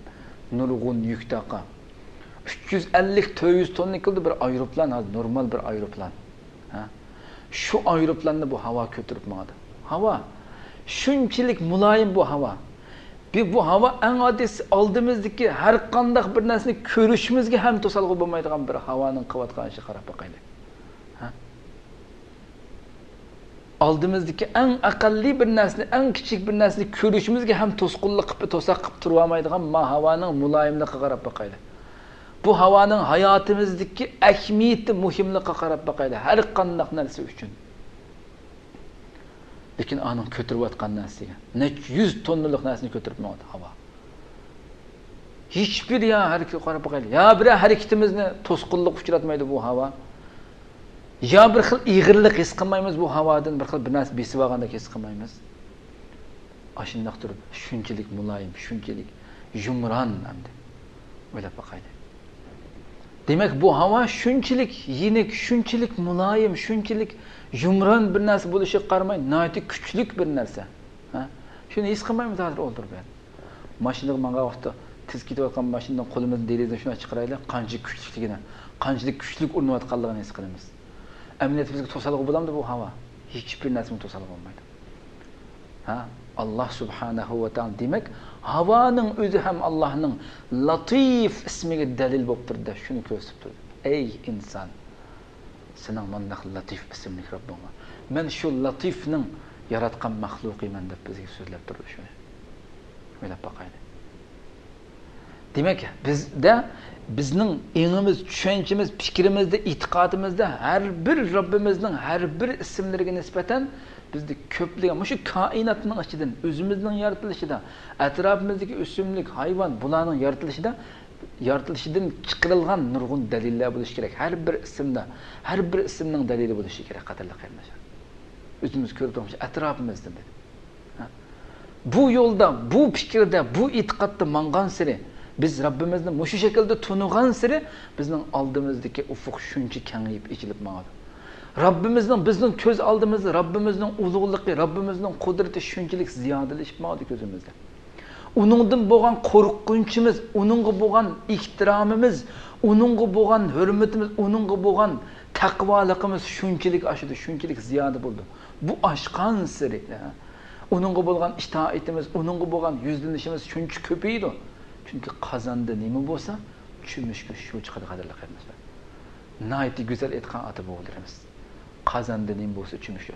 نۇرغۇن يۈك تاقا. ئۈچ يۈز ئەللىك، تۆت يۈز توننا كېلىدۇ بىر ئايروپىلان، ھازىر نورمال بىر ئايروپىلان. ھە؟ شۇ ئايروپىلاننى بۇ ھاۋا كۆتۈرۈپ ماڭىدۇ. ھاۋا. شۇنچىلىك مۇلايىم بۇ ھاۋا. بى-، بۇ ھاۋا ئەڭ ئاددىيسى ئالدىمىزدىكى ھەر قانداق بىر نەرسىنى كۆرۈشىمىزگە ھەم توسالغۇ بولمايدىغان بىر ھاۋانىڭ قىلىۋاتقان ئىشىغا قاراپ باقايلى. ھە؟ ئالدىمىزدىكى ئەڭ ئەقەللىي بىر نەرسىنى، ئەڭ كىچىك بىر نەرسىنى كۆرۈشىمىزگە ھەم توسقۇنلۇق قىلىپ، توساق قىلىپ تۇرۇۋالمايدىغان ما ھاۋانىڭ مۇلايىملىقىغا قاراپ باقايلى. بۇ ھاۋانىڭ ھاياتىمىزدىكى ئەھمىيىتى، مۇھىملىقىغا قاراپ باقايلى، ھەر قانداق نەرسە ئۈچۈن. لېكىن ئانىڭ كۆتۈرۈۋاتقان نەرسىگە، نەچچە يۈز توننىلىق نەرسىنى كۆتۈرۈپ ماڭىدۇ ھاۋا. ھېچبىر يا ھەرىكەتكە قاراپ باقايلى. يا بىرەر ھەرىكىتىمىزنى توسقۇنلۇققا ئۇچراتمايدۇ بۇ ھاۋا. يا بىر خىل ئېغىرلىق ھېس قىلمايمىز بۇ ھاۋادىن، بىر خىل بىر نەرسە بېسىۋالغاندەك ھېس قىلمايمىز. ئاشۇنداق تۇرۇپ، شۇنچىلىك مۇلايىم، شۇنچىلىك يۇمران ئەمدى. ئويلاپ باقايلى. دېمەك، بۇ ھاۋا شۇنچىلىك يېنىك، شۇنچىلىك مۇلايىم، شۇنچىلىك يۇمران بىر نەرسە بولۇشىغا قارىماي، ناھايىتى كۈچلۈك بىر نەرسە. ھە؟ شۇنى ھېس قىلمايمىز ھازىر ئولتۇرۇپ يەردە. ماشىنىغا ماڭغان ۋاقىتتا تېز كېتىۋاتقان ماشىنىنىڭ قولىمىزنى دېرىزىدىن شۇنداق چىقىرايلى، قانچىلىك كۈچلۈكلۈكىنى، قانچىلىك كۈچلۈك ئۇرۇنۇۋاتقانلىقىنى ھېس قىلىمىز. ئەمەلىيەتتە بىزگە توسالغۇ بولامدۇ بۇ ھاۋا؟ ھېچبىر نەرسىمۇ توسالغۇ بولمايدۇ. ھە؟ ئاللا سۇبھانەھۇ ۋە تائالا، دېمەك، ھاۋانىڭ ئۆزى ھەم ئاللانىڭ لاتىف ئىسمىگە دەلىل بولۇپ تۇرىدۇ، شۇنى كۆرسىتىپ تۇرىدۇ. ئەي ئىنسان، سېنىڭ مانداق لاتىف ئىسىملىك رەببىڭ بار. مەن شۇ لاتىفنىڭ ياراتقان مەخلۇقىمەن دەپ بىزگە سۆزلەپ تۇرىدۇ شۇنى. ئويلاپ باقايلى. دېمەك، بىزدە، بىزنىڭ ئېڭىمىز، چۈشەنچىمىز، پىكرىمىزدە، ئېتىقادىمىزدا ھەر بىر رەببىمىزنىڭ ھەر بىر ئىسىملىرىگە نىسبەتەن بىزدە كۆپلىگەن، مۇشۇ كائىناتنىڭ ئىچىدىن، ئۆزىمىزنىڭ يارىتىلىشىدا، ئەتراپىمىزدىكى ئۆسۈملۈك، ھايۋان، بۇلارنىڭ يارىتىلىشىدا، يارىتىلىشىدىن چىقىرىلغان نۇرغۇن دەلىللەر بولۇشى كېرەك. ھەر بىر ئىسىمدا، ھەر بىر ئىسىمنىڭ دەلىلى بولۇشى كېرەك، قەدىرلىك قېرىنداشلار. ئۆزىمىز كۆرۈپ تۇرغان ئەتراپىمىزدىن. بۇ يولدا، بۇ پىكىردە، بۇ ئېتىقادتا ماڭغانسېرى، بىز رەببىمىزنى مۇشۇ شەكىلدە تونۇغانسېرى، بىزنىڭ ئالدىمىزدىكى ئۇفۇق شۇنچە كېڭىيىپ، ئېچىلىپ ماڭىدۇ. رەببىمىزنىڭ، بىزنىڭ كۆز ئالدىمىزدا رەببىمىزنىڭ ئۇلۇغلۇقى، رەببىمىزنىڭ قۇدرىتى شۇنچىلىك زىيادىلىشىپ ماڭىدۇ كۆزىمىزدە. ئۇنىڭدىن بولغان قورقۇنچىمىز، ئۇنىڭغا بولغان ئېھتىرامىمىز، ئۇنىڭغا بولغان ھۆرمىتىمىز، ئۇنىڭغا بولغان تەقۋالىقىمىز شۇنچىلىك ئاشىدۇ، شۇنچىلىك زىيادە بولىدۇ. بۇ ئاشقانسېرى، ئۇنىڭغا بولغان ئىتائىتىمىز، ئۇنىڭغا بولغان يۈزلىنىشىمىز شۇنچە كۆپىيىدۇ. چۈنكى قازاندا نېمە بولسا، چۆمۈچكە شۇ چىقىدۇ، قەدىرلىك قېرىنداشلار. ناھايىتى گۈزەل ئېيتقان ئاتا-بوۋىلىرىمىز. قازاندا نېمە بولسا، چۆمۈچكە.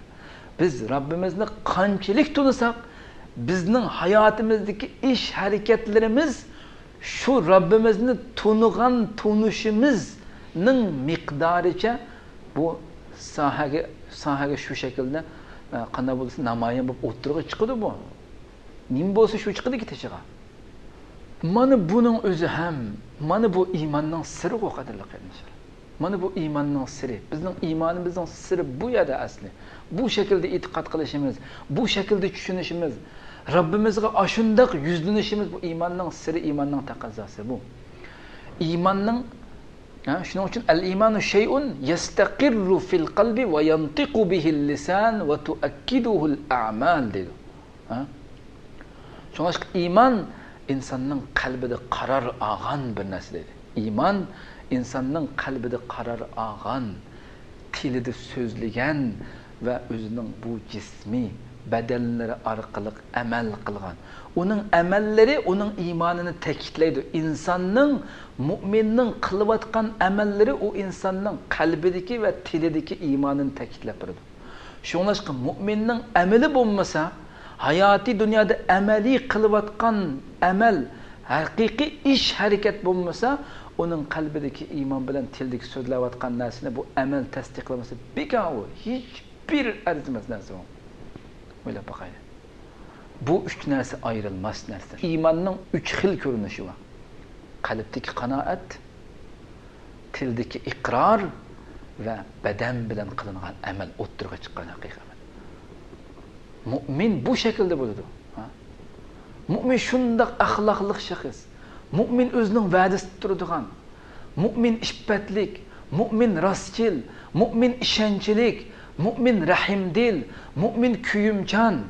بىز رەببىمىزنى قانچىلىك تونۇساق، بىزنىڭ ھاياتىمىزدىكى ئىش-ھەرىكەتلىرىمىز شۇ رەببىمىزنى تونۇغان تونۇشىمىزنىڭ مىقدارىچە بۇ ساھەگە، ساھەگە شۇ شەكىلدە، ئە، قانداق بولسا نامايان بولۇپ ئوتتۇرىغا چىقىدۇ بۇ. نېمە بولسا شۇ چىقىدۇ تېشىغا. مانا بۇنىڭ ئۆزى ھەم، مانا بۇ ئىماننىڭ سىرىغۇ، قەدىرلىك قېرىنداشلار. مانا بۇ ئىماننىڭ سىرى. بىزنىڭ ئىمانىمىزنىڭ سىرى بۇ يەردە ئەسلى. بۇ شەكىلدە ئېتىقاد قىلىشىمىز، بۇ شەكىلدە چۈشىنىشىمىز، رەببىمىزغا ئاشۇنداق يۈزلىنىشىمىز، بۇ ئىماننىڭ سىرى، ئىماننىڭ تەقەززاسى بۇ. ئىماننىڭ، ھە، شۇنىڭ ئۈچۈن، الإيمان شيء يستقر في القلب وينطق به اللسان وتؤكده الأعمال دەيدۇ. ھە؟ شۇڭلاشقا ئىمان ئىنساننىڭ قەلبىدە قارار ئالغان بىر نەرسە دەيدۇ. ئىمان ئىنساننىڭ قەلبىدە قارار ئالغان، تىلىدا سۆزلىگەن ۋە ئۆزىنىڭ بۇ جىسمى، بەدەنلىرى ئارقىلىق ئەمەل قىلغان. ئۇنىڭ ئەمەللىرى ئۇنىڭ ئىمانىنى تەكىتلەيدۇ. ئىنساننىڭ، مۇئمىننىڭ قىلىۋاتقان ئەمەللىرى ئۇ ئىنساننىڭ قەلبىدىكى ۋە تىلىدىكى ئىمانىنى تەكىتلەپ بېرىدۇ. شۇڭلاشقا مۇئمىننىڭ ئەمىلى بولمىسا، ھاياتىي دۇنيادا ئەمەلىي قىلىۋاتقان ئەمەل، ھەقىقىي ئىش، ھەرىكەت بولمىسا، ئۇنىڭ قەلبىدىكى ئىمان بىلەن تىلدىكى سۆزلەۋاتقان نەرسىنى بۇ ئەمەل تەستىقلىمىسا، بىكار ئۇ، ھېچبىر ئەرزىمەس نەرسە ئۇ. ئويلاپ باقايلى. بۇ ئۈچ نەرسە ئايرىلماس نەرسە. ئىماننىڭ ئۈچ خىل كۆرۈنۈشى بار. قەلبتىكى قانائەت، تىلدىكى ئىقرار ۋە بەدەن بىلەن قىلىنغان ئەمەل، ئوتتۇرىغا چىققان ھەقىقىي ئەمەل. مۇئمىن بۇ شەكىلدە بولىدۇ. ھە؟ مۇئمىن شۇنداق ئەخلاقلىق شەخس. مۇئمىن ئۆزىنىڭ ۋەدىسىدە تۇرىدىغان. مۇئمىن ئىپپەتلىك، مۇئمىن راستچىل، مۇئمىن ئىشەنچلىك، مۇئمىن رەھىمدىل، مۇئمىن كۆيۈمچان،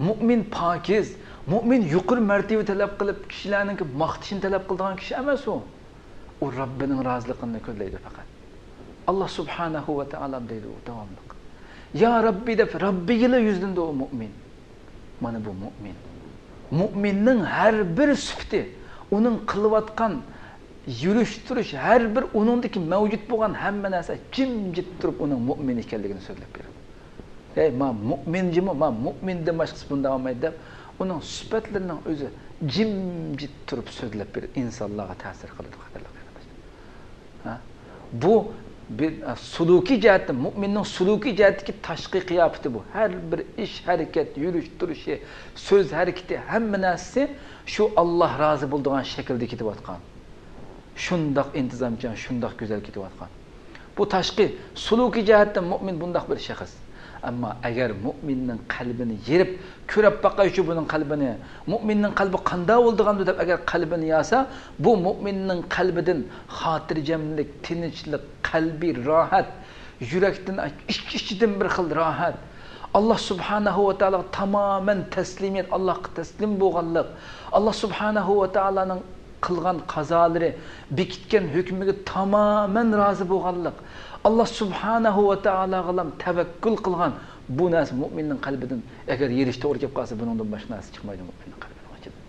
مۇئمىن پاكىز، مۇئمىن يۇقىرى مەرتىۋە تەلەپ قىلىپ، كىشىلەرنىڭكى ماختىشىنى تەلەپ قىلىدىغان كىشى ئەمەس ئۇ. ئۇ رەببىنىڭ رازىلىقىنى كۆزلەيدۇ پەقەت. ئاللا سۇبھانەھۇ ۋە تائالا دەيدۇ ئۇ داۋاملىق. يا رەببى دەپ رەببىگىلا يۈزلىنىدۇ ئۇ مۇئمىن. مانا بۇ مۇئمىن. مۇئمىننىڭ ھەر بىر سۈپىتى، ئۇنىڭ قىلىۋاتقان يۈرۈش تۇرۇش، ھەر بىر ئۇنىڭدىكى مەۋجۇت بولغان ھەممە نەرسە جىمجىت تۇرۇپ ئۇنىڭ مۇئمىن ئىكەنلىكىنى سۆزلەپ بېرىدۇ. ھەي، ما مۇئمىن جىمۇ، ما مۇئمىندىن باشقىسى بۇنداق بولمايدۇ دەپ، ئۇنىڭ سۈپەتلىرىنىڭ ئۆزى جىمجىت تۇرۇپ سۆزلەپ بېرىپ، ئىنسانلارغا تەسىر قىلىدۇ، قەدىرلىك قېرىنداشلار. ھە؟ بۇ بىر، ئە، سۇلۇكىي جەھەتتىن، مۇئمىننىڭ سۇلۇكىي جەھەتتىكى تاشقى قىياپىتى بۇ. ھەر بىر ئىش، ھەرىكەت، يۈرۈش تۇرۇشى، سۆز ھەرىكىتى، ھەممە نەرسىسى شۇ ئاللا رازى بولىدىغان شەكىلدە كېتىۋاتقان. شۇنداق ئىنتىزامچان، شۇنداق گۈزەل كېتىۋاتقان. بۇ تاشقى سۇلۇكىي جەھەتتىن مۇئمىن بۇنداق بىر شەخس. ئەمما ئەگەر مۇئمىننىڭ قەلبىنى يېرىپ، كۆرۈپ باقايچۇ بۇنىڭ قەلبىنى، مۇئمىننىڭ قەلبى قانداق بولىدىغاندۇ دەپ، ئەگەر قەلبىنى ياسا، بۇ مۇئمىننىڭ قەلبىدىن خاتىرجەملىك، تىنچلىق، قەلبىي راھەت، يۈرەكتىن، ئىچ-ئىچىدىن بىر خىل راھەت. ئاللا سۇبھانەھۇ ۋە تائالاغا تامامەن تەسلىمىيەت، ئاللاغا تەسلىم بولغانلىق، ئاللا سۇبھانەھۇ ۋە تائالانىڭ قىلغان قازالىرى، بېكىتكەن ھۆكمىگە تامامەن رازى بولغانلىق، ئاللا سۇبھانەھۇ ۋە تائالاغىلا تەۋەككۈل قىلغان، بۇ نەرسە مۇئمىننىڭ قەلبىدىن ئەگەر يېرىش توغرا كەپ قالسا، بۇنىڭدىن باشقا نەرسە چىقمايدۇ مۇئمىننىڭ قەلبىنىڭ ئىچىدىن.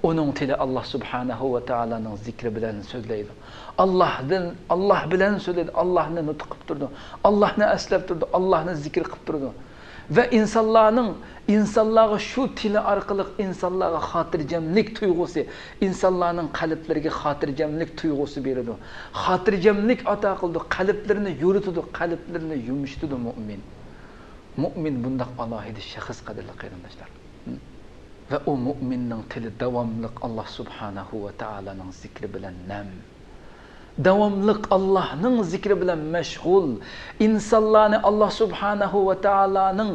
ئۇنىڭ تىلى ئاللا سۇبھانەھۇ ۋە تائالانىڭ زىكرى بىلەن سۆزلەيدۇ. ئاللاھدىن، ئاللا بىلەن سۆزلەيدۇ. ئاللاھنى نۇتۇق قىلىپ تۇرىدۇ. ئاللاھنى ئەسلەپ تۇرىدۇ. ئاللاھنى زىكىر قىلىپ تۇرىدۇ. ۋە ئىنسانلارنىڭ، ئىنسانلارغا شۇ تىلى ئارقىلىق ئىنسانلارغا خاتىرجەملىك تۇيغۇسى، ئىنسانلارنىڭ قەلبلىرىگە خاتىرجەملىك تۇيغۇسى بېرىدۇ. خاتىرجەملىك ئاتا قىلىدۇ، قەلبلىرىنى يورۇتىدۇ، قەلبلىرىنى يۇمشىتىدۇ مۇئمىن. مۇئمىن بۇنداق ئالاھىدە شەخس، قەدىرلىك قېرىنداشلار. ۋە ئۇ مۇئمىننىڭ تىلى داۋاملىق ئاللا سۇبھانەھۇ ۋە تائالانىڭ زىكرى بىلەن نەم. داۋاملىق ئاللاھنىڭ زىكرى بىلەن مەشغۇل. ئىنسانلارنى ئاللا سۇبھانەھۇ ۋە تائالانىڭ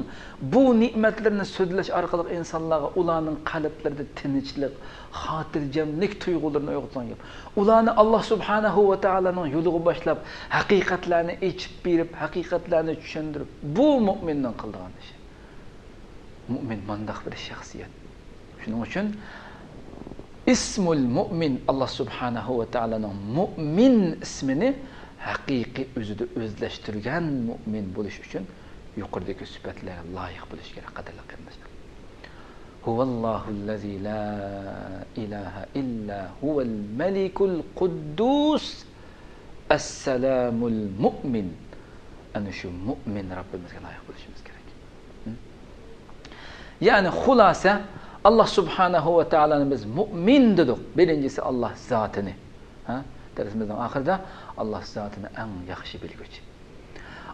بۇ نېمەتلىرىنى سۆزلەش ئارقىلىق ئىنسانلارغا ئۇلارنىڭ قەلبلىرىدە تىنچلىق، خاتىرجەملىك تۇيغۇلىرىنى ئويغىتىدىغان گەپ. ئۇلارنى ئاللا سۇبھانەھۇ ۋە تائالانىڭ يولىغا باشلاپ، ھەقىقەتلەرنى ئېچىپ بېرىپ، ھەقىقەتلەرنى چۈشەندۈرۈپ، بۇ مۇئمىننىڭ قىلىدىغان ئىشى. مۇئمىن مانداق بىر شەخسىيەت. شۇنىڭ ئۈچۈن ئىسمۇل مۇئمىن، ئاللا سۇبھانەھۇ ۋە تائالانىڭ مۇئمىن ئىسمىنى ھەقىقىي ئۆزىدە ئۆزلەشتۈرگەن مۇئمىن بولۇش ئۈچۈن يۇقىرىدىكى سۈپەتلەرگە لايىق بولۇش كېرەك، قەدىرلىك قېرىنداشلار. هو الله الذي لا إله إلا هو الملك القدوس السلام المؤمن. ئەنە شۇ مۇئمىن رەببىمىزگە لايىق بولۇشىمىز كېرەك. يەنى خۇلاسە، ئاللا سۇبھانەھۇ ۋە تائالانى بىز مۇئمىن دېدۇق. بىرىنچىسى ئاللا زاتىنى. ھە؟ دەرسىمىزنىڭ ئاخىرىدا ئاللا زاتىنى ئەڭ ياخشى بىلگۈچى.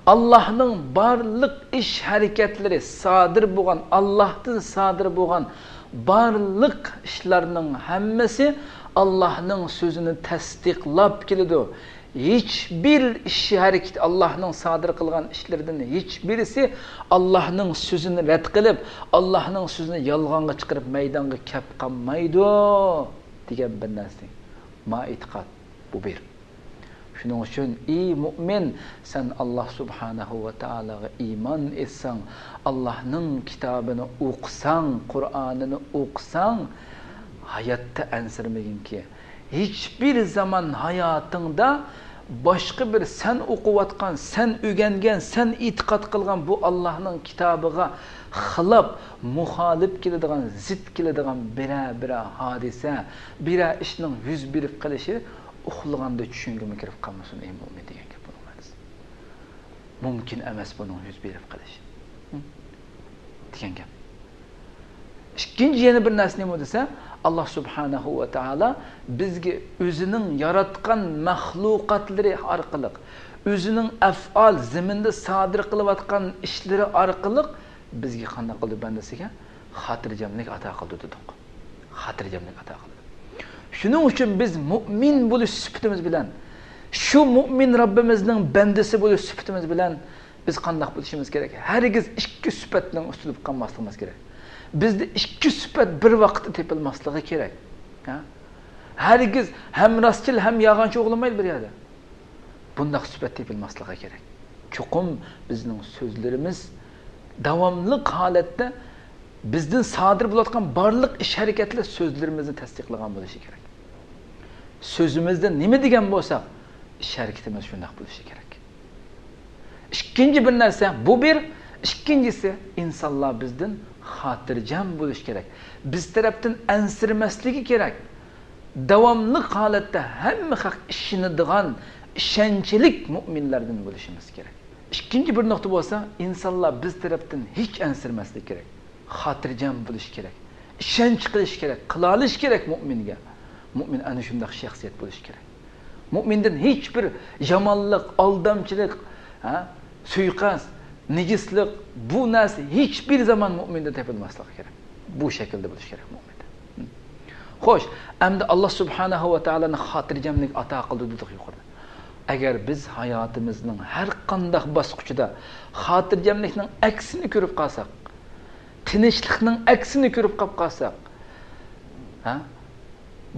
ئاللاھنىڭ بارلىق ئىش ھەرىكەتلىرى سادىر بولغان، ئاللاھتىن سادىر بولغان بارلىق ئىشلارنىڭ ھەممىسى ئاللاھنىڭ سۆزىنى تەستىقلاپ كېلىدۇ. ھېچبىر ئىش ھەرىكىتى، ئاللاھنىڭ سادىر قىلغان ئىشلىرىدىن ھېچبىرىسى ئاللاھنىڭ سۆزىنى رەت قىلىپ، ئاللاھنىڭ سۆزىنى يالغانغا چىقىرىپ مەيدانغا كەپ قالمايدۇ دېگەن بىر نەرسە. ما ئېتىقاد، بۇ بىر. شۇنىڭ ئۈچۈن، ئى مۇئمىن، سەن ئاللاھ سۇبھانەھۇ ۋە تائالاغا ئىمان ئېيتساڭ، ئاللاھنىڭ كىتابىنى ئوقۇساڭ، قۇرئانىنى ئوقۇساڭ، ھاياتتا ئەنسىرىمىگىنكى، ھېچبىر زامان ھاياتىڭدا باشقا بىر سەن ئوقۇۋاتقان، سەن ئۆگەنگەن، سەن ئېتىقاد قىلغان بۇ ئاللاھنىڭ كىتابىغا خىلاپ، مۇخالىپ كېلىدىغان، زىت كېلىدىغان بىرەر، بىرەر ھادىسە، بىرەر ئىشنىڭ يۈز بېرىپ قېلىشى ئۇخلىغاندا چۈشۈڭگىمۇ كىرىپ قالمىسۇن، ئەي مۇئمىن، دېگەن گەپ بۇنىڭ مەنىسى. مۇمكىن ئەمەس بۇنىڭ يۈز بېرىپ قېلىشى. دېگەن گەپ. ئىككىنچى يەنە بىر نەرسە نېمە دېسە، ئاللاھ سۇبھانەھۇ ۋە تائالا بىزگە ئۆزىنىڭ ياراتقان مەخلۇقاتلىرى ئارقىلىق، ئۆزىنىڭ ئەفئال، زېمىندا سادىر قىلىۋاتقان ئىشلىرى ئارقىلىق بىزگە قانداق قىلدى بەندىسىگە؟ خاتىرجەملىك ئاتا قىلدى دېدۇق. خاتىرجەملىك ئاتا قىلدى. شۇنىڭ ئۈچۈن بىز مۇئمىن بولۇش سۈپىتىمىز بىلەن، شۇ مۇئمىن رەببىمىزنىڭ بەندىسى بولۇش سۈپىتىمىز بىلەن بىز قانداق بولۇشىمىز كېرەك؟ ھەرگىز ئىككى سۈپەتنىڭ ئۈستىدە بولۇپ قالماسلىقىمىز كېرەك. بىزدە ئىككى سۈپەت بىر ۋاقىتتا تېپىلماسلىقى كېرەك. ھە؟ ھەرگىز ھەم راستچىل، ھەم يالغانچى بولالمايدۇ بىر يەردە. بۇنداق سۈپەت تېپىلماسلىقى كېرەك. چوقۇم بىزنىڭ سۆزلىرىمىز داۋاملىق ھالەتتە بىزدىن سادىر بولۇۋاتقان بارلىق ئىش ھەرىكەتلەر سۆزلىرىمىزنى تەستىقلىغان بولۇشى كېرەك. سۆزىمىزدە نېمە دېگەن بولساق، ئىش ھەرىكىتىمىز شۇنداق بولۇشى كېرەك. ئىككىنچى بىر نەرسە، بۇ بىر. ئىككىنچىسى، ئىنسانلار بىزدىن خاتىرجەم بولۇشى كېرەك. بىز تەرەپتىن ئەنسىرىمەسلىكى كېرەك. داۋاملىق ھالەتتە ھەممە خەق ئىشىنىدىغان، ئىشەنچلىك مۇئمىنلەردىن بولۇشىمىز كېرەك. ئىككىنچى بىر نۇقتا بولسا، ئىنسانلار بىز تەرەپتىن ھېچ ئەنسىرىمەسلىكى كېرەك. خاتىرجەم بولۇشى كېرەك. ئىشەنچ قىلىشى كېرەك، قىلالىشى كېرەك مۇئمىنگە. مۇئمىن ئەنە شۇنداق شەخسىيەت بولۇشى كېرەك. مۇئمىندىن ھېچبىر يامانلىق، ئالدامچىلىق، ھە، سۇيىقەست، نىجىسلىق، بۇ نەرسە ھېچبىر زامان مۇئمىندىن تېپىلماسلىقى كېرەك. بۇ شەكىلدە بولۇشى كېرەك مۇئمىندە. خوش، ئەمدى ئاللاھ سۇبھانەھۇ ۋە تائالانى خاتىرجەملىك ئاتا قىلدى دېدۇق يۇقىرىدا. ئەگەر بىز ھاياتىمىزنىڭ ھەر قانداق باسقۇچىدا خاتىرجەملىكنىڭ ئەكسىنى كۆرۈپ قالساق، تىنچلىقنىڭ ئەكسىنى كۆرۈپ قاپ قالساق، ھە؟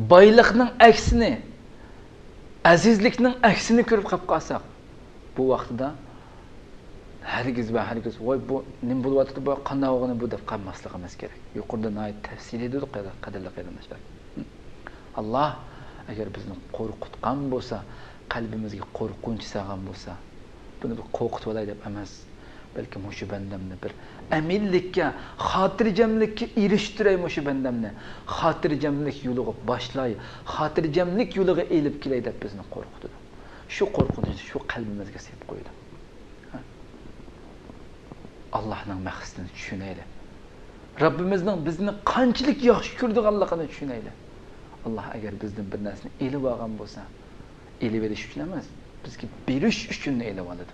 بايلىقنىڭ ئەكسىنى، ئەزىزلىكنىڭ ئەكسىنى كۆرۈپ قاپ قالساق، بۇ ۋاقتىدا ھەرگىز ۋە ھەرگىز، ۋاي، بۇ نېمە بولۇۋاتىدۇ، بۇ قانداق بولغىنى بۇ، دەپ قالماسلىقىمىز كېرەك. يۇقىرىدا ناھايىتى تەپسىلىي دېدۇق، قەدىرلىك قېرىنداشلار. ئاللاھ ئەگەر بىزنى قورقۇتقان بولسا، قەلبىمىزگە قورقۇنچ سالغان بولسا، بۇنى بىر قورقۇتۇۋالاي دەپ ئەمەس، بەلكى مۇشۇ بەندەمنى بىر ئەمىنلىككە، خاتىرجەملىككە ئېرىشتۈرەي مۇشۇ بەندەمنى، خاتىرجەملىك يولىغا باشلاي، خاتىرجەملىك يولىغا ئېلىپ كېلەي دەپ بىزنى قورقۇتىدۇ. شۇ قورقۇنچنى شۇ قەلبىمىزگە سېلىپ قويىدۇ. ئاللاھنىڭ مەقسىتىنى چۈشىنەيلى. رەببىمىزنىڭ بىزنى قانچىلىك ياخشى كۆرىدىغانلىقىنى چۈشىنەيلى. ئاللاھ ئەگەر بىزدىن بىر نەرسىنى ئېلىۋالغان بولسا، ئېلىۋېلىش ئۈچۈن ئەمەس، بىزگە بېرىش ئۈچۈن ئېلىۋالىدۇ.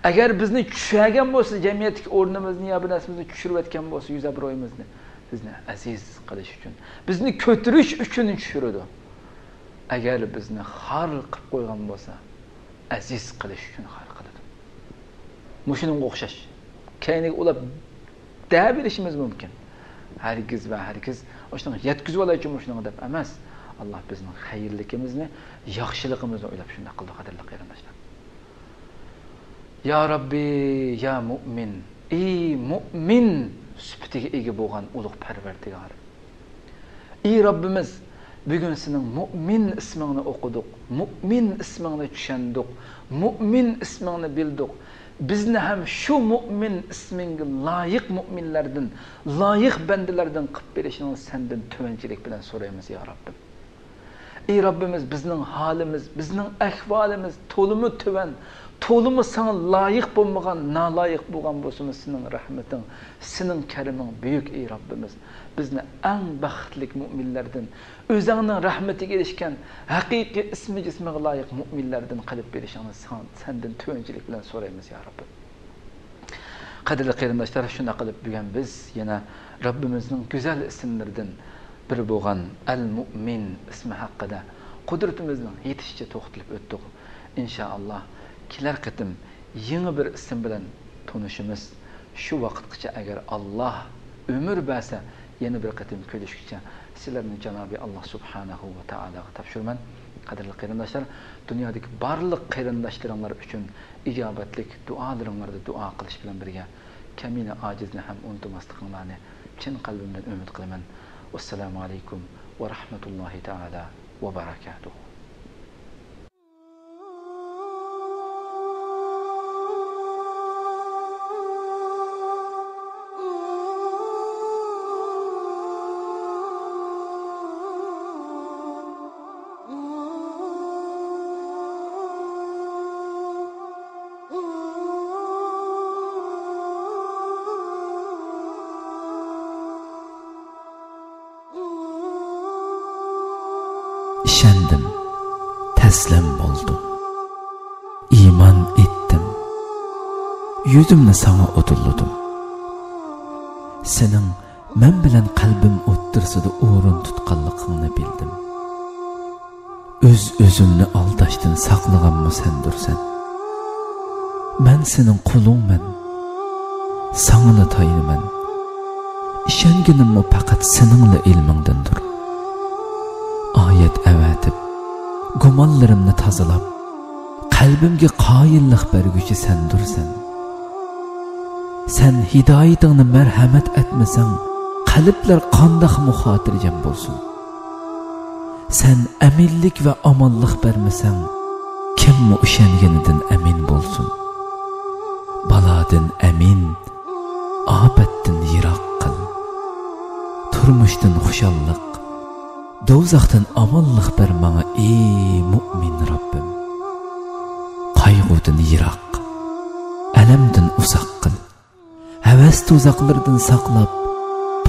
ئەگەر بىزنى چۈشۈرگەن بولسا، جەمئىيەتتىكى ئورنىمىزنى يا بىر نەرسىمىزنى چۈشۈرۈۋەتكەن بولسا، يۈز ئابرويىمىزنى، بىزنى ئەزىز قىلىش ئۈچۈن، بىزنى كۆتۈرۈش ئۈچۈن چۈشۈرىدۇ. ئەگەر بىزنى خار قىلىپ قويغان بولسا، ئەزىز قىلىش ئۈچۈن خار قىلىدۇ. مۇشۇنىڭغا ئوخشاش. كەينىگە ئۇلاپ دەۋېرىشىمىز مۇمكىن. ھەرگىز ۋە ھەرگىز ئاشۇنىڭغا يەتكۈزۈۋالايچۇ مۇشۇنىڭغا دەپ ئەمەس. ئاللاھ بىزنىڭ خەيرلىكىمىزنى، ياخشىلىقىمىزنى ئويلاپ شۇنداق قىلدى، قەدىرلىك قېرىنداشلار. يا رەببى، يا مۇئمىن، ئى مۇئمىن سۈپىتىگە ئىگە بولغان ئۇلۇغ پەرۋەردىگار. ئى رەببىمىز، بۈگۈن سېنىڭ مۇئمىن ئىسمىڭنى ئوقۇدۇق، مۇئمىن ئىسمىڭنى چۈشەندۇق، مۇئمىن ئىسمىڭنى بىلدۇق. بىزنى ھەم شۇ مۇئمىن ئىسمىڭگە لايىق مۇئمىنلەردىن، لايىق بەندىلەردىن قىلىپ بېرىشىڭنى سەندىن تۆۋەنچىلىك بىلەن سورايمىز، يا رەببىم. ئى رەببىمىز، بىزنىڭ ھالىمىز، بىزنىڭ ئەھۋالىمىز تولىمۇ تۆۋەن، تولىمۇ ساڭا لايىق بولمىغان، نالايىق بولغان بولسىمۇ، سېنىڭ رەھمىتىڭ، سېنىڭ كەرىمىڭ بۈيۈك، ئى رەببىمىز. بىزنى ئەڭ بەختلىك مۇئمىنلەردىن، ئۆزۈڭنىڭ رەھمىتىگە ئېرىشكەن، ھەقىقىي ئىسمى جىسمىغا لايىق مۇئمىنلەردىن قىلىپ بېرىشىڭنى ساڭا، سەندىن تۆۋەنچىلىك بىلەن سورايمىز، يا رەببىم. قەدىرلىك قېرىنداشلار، شۇنداق قىلىپ بۈگۈن بىز يەنە رەببىمىزنىڭ گۈزەل ئىسىملىرىدىن بىرى بولغان ئەل مۇئمىن ئىسمى ھەققىدە قۇدرىتىمىزنىڭ يېتىشىچە توختىلىپ ئۆتتۇق. ئىنشائاللا، كېلەر قېتىم يېڭى بىر ئىسىم بىلەن تونۇشىمىز. شۇ ۋاقىتقىچە، ئەگەر ئاللا ئۆمۈر بەرسە، يەنە بىر قېتىم كۆرۈشكىچە سىلەرنى جانابى ئاللا سۇبھانەھۇ ۋە تائالاغا تاپشۇرىمەن. قەدىرلىك قېرىنداشلار، دۇنيادىكى بارلىق قېرىنداشلىرىڭلار ئۈچۈن ئىجابەتلىك دۇئالىرىڭلاردا دۇئا قىلىش بىلەن بىرگە، كەمىنە ئاجىزنى ھەم ئۇنتۇماسلىقىڭلارنى چىن قەلبىمدىن ئۈمىد قىلىمەن. ۋەسسالامۇ ئەلەيكۇم ۋە رەھمەتۇللاھى تائالا ۋە بەرەكاتۇھۇ. ئىشەندىم، تەسلىم بولدۇم. ئىمان ئېيتتىم، يۈزۈمنى ساڭا ئۇدۇللىدىم. سېنىڭ مەن بىلەن قەلبىم ئوتتۇرىسىدا ئورۇن تۇتقانلىقىڭنى بىلدىم. ئۆز-ئۆزۈمنى ئالداشتىن ساقلىغانمۇ سەندۇرسەن. مەن سېنىڭ قۇلۇڭمەن، ساڭىلا تايىنىمەن. ئىشەنگىنىممۇ پەقەت سېنىڭلا ئىلمىڭدىندۇر. ئايەت ئەۋەتىپ، گۇمانلىرىمنى تازىلاپ، قەلبىمگە قايىللىق بەرگۈچى سەندۇرسەن. سەن ھىدايىتىڭنى مەرھەمەت ئەتمىسەڭ، قەلبلەر قانداقمۇ خاتىرجەم بولسۇن؟ سەن ئەمىنلىك ۋە ئامانلىق بەرمىسەڭ، كىممۇ ئىشەنگىنىدىن ئەمىن بولسۇن؟ بالادىن ئەمىن، ئاپەتتىن يىراق قىل. تۇرمۇشتىن خۇشاللىق، دوزاختىن ئامانلىق بەر ماڭا، ئى مۇئمىن رەببىم. قايغۇدىن يىراق، ئەلەمدىن ئۇزاق قىل. ھەۋەس تۇزاقلىرىدىن ساقلاپ،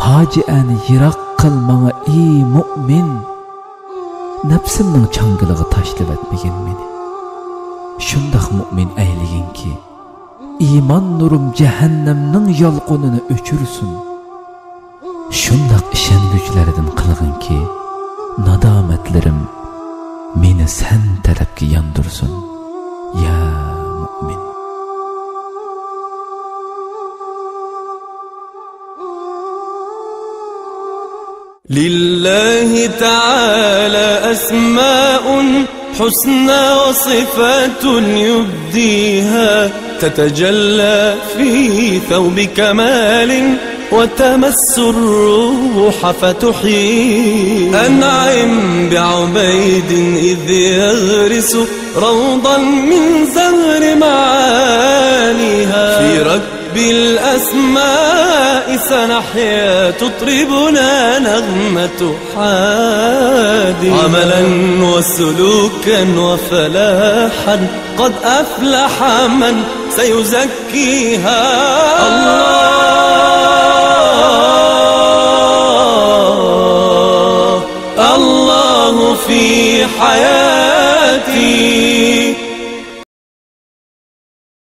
پاجىئەنى يىراق قىل ماڭا، ئى مۇئمىن. نەپسىمنىڭ چاڭگىلىغا تاشلىۋەتمىگىن مېنى. شۇنداق مۇئمىن ئەيلىگىنكى، ئىمان نۇرۇم جەھەننەمنىڭ يالقۇنىنى ئۆچۈرسۇن. شۇنداق ئىشەنگۈچلەردىن قىلغىنكى، نادامەتلىرىم مېنى سەن تەرەپكە ياندۇرسۇن، يا مۇئمىن. لله تعالى أسماء حسنى وصفات يبديها، تتجلى في ثوب كمال وتمس الروح فتحييها. أنعم بعبيد إذ يغرس روضا من زهر معاليها. في ركب الأسماء سنحيا تطربنا نغمة حاديها. عملا وسلوكا وفلاحا قد أفلح من سيزكيها. الله، الله في حياتي.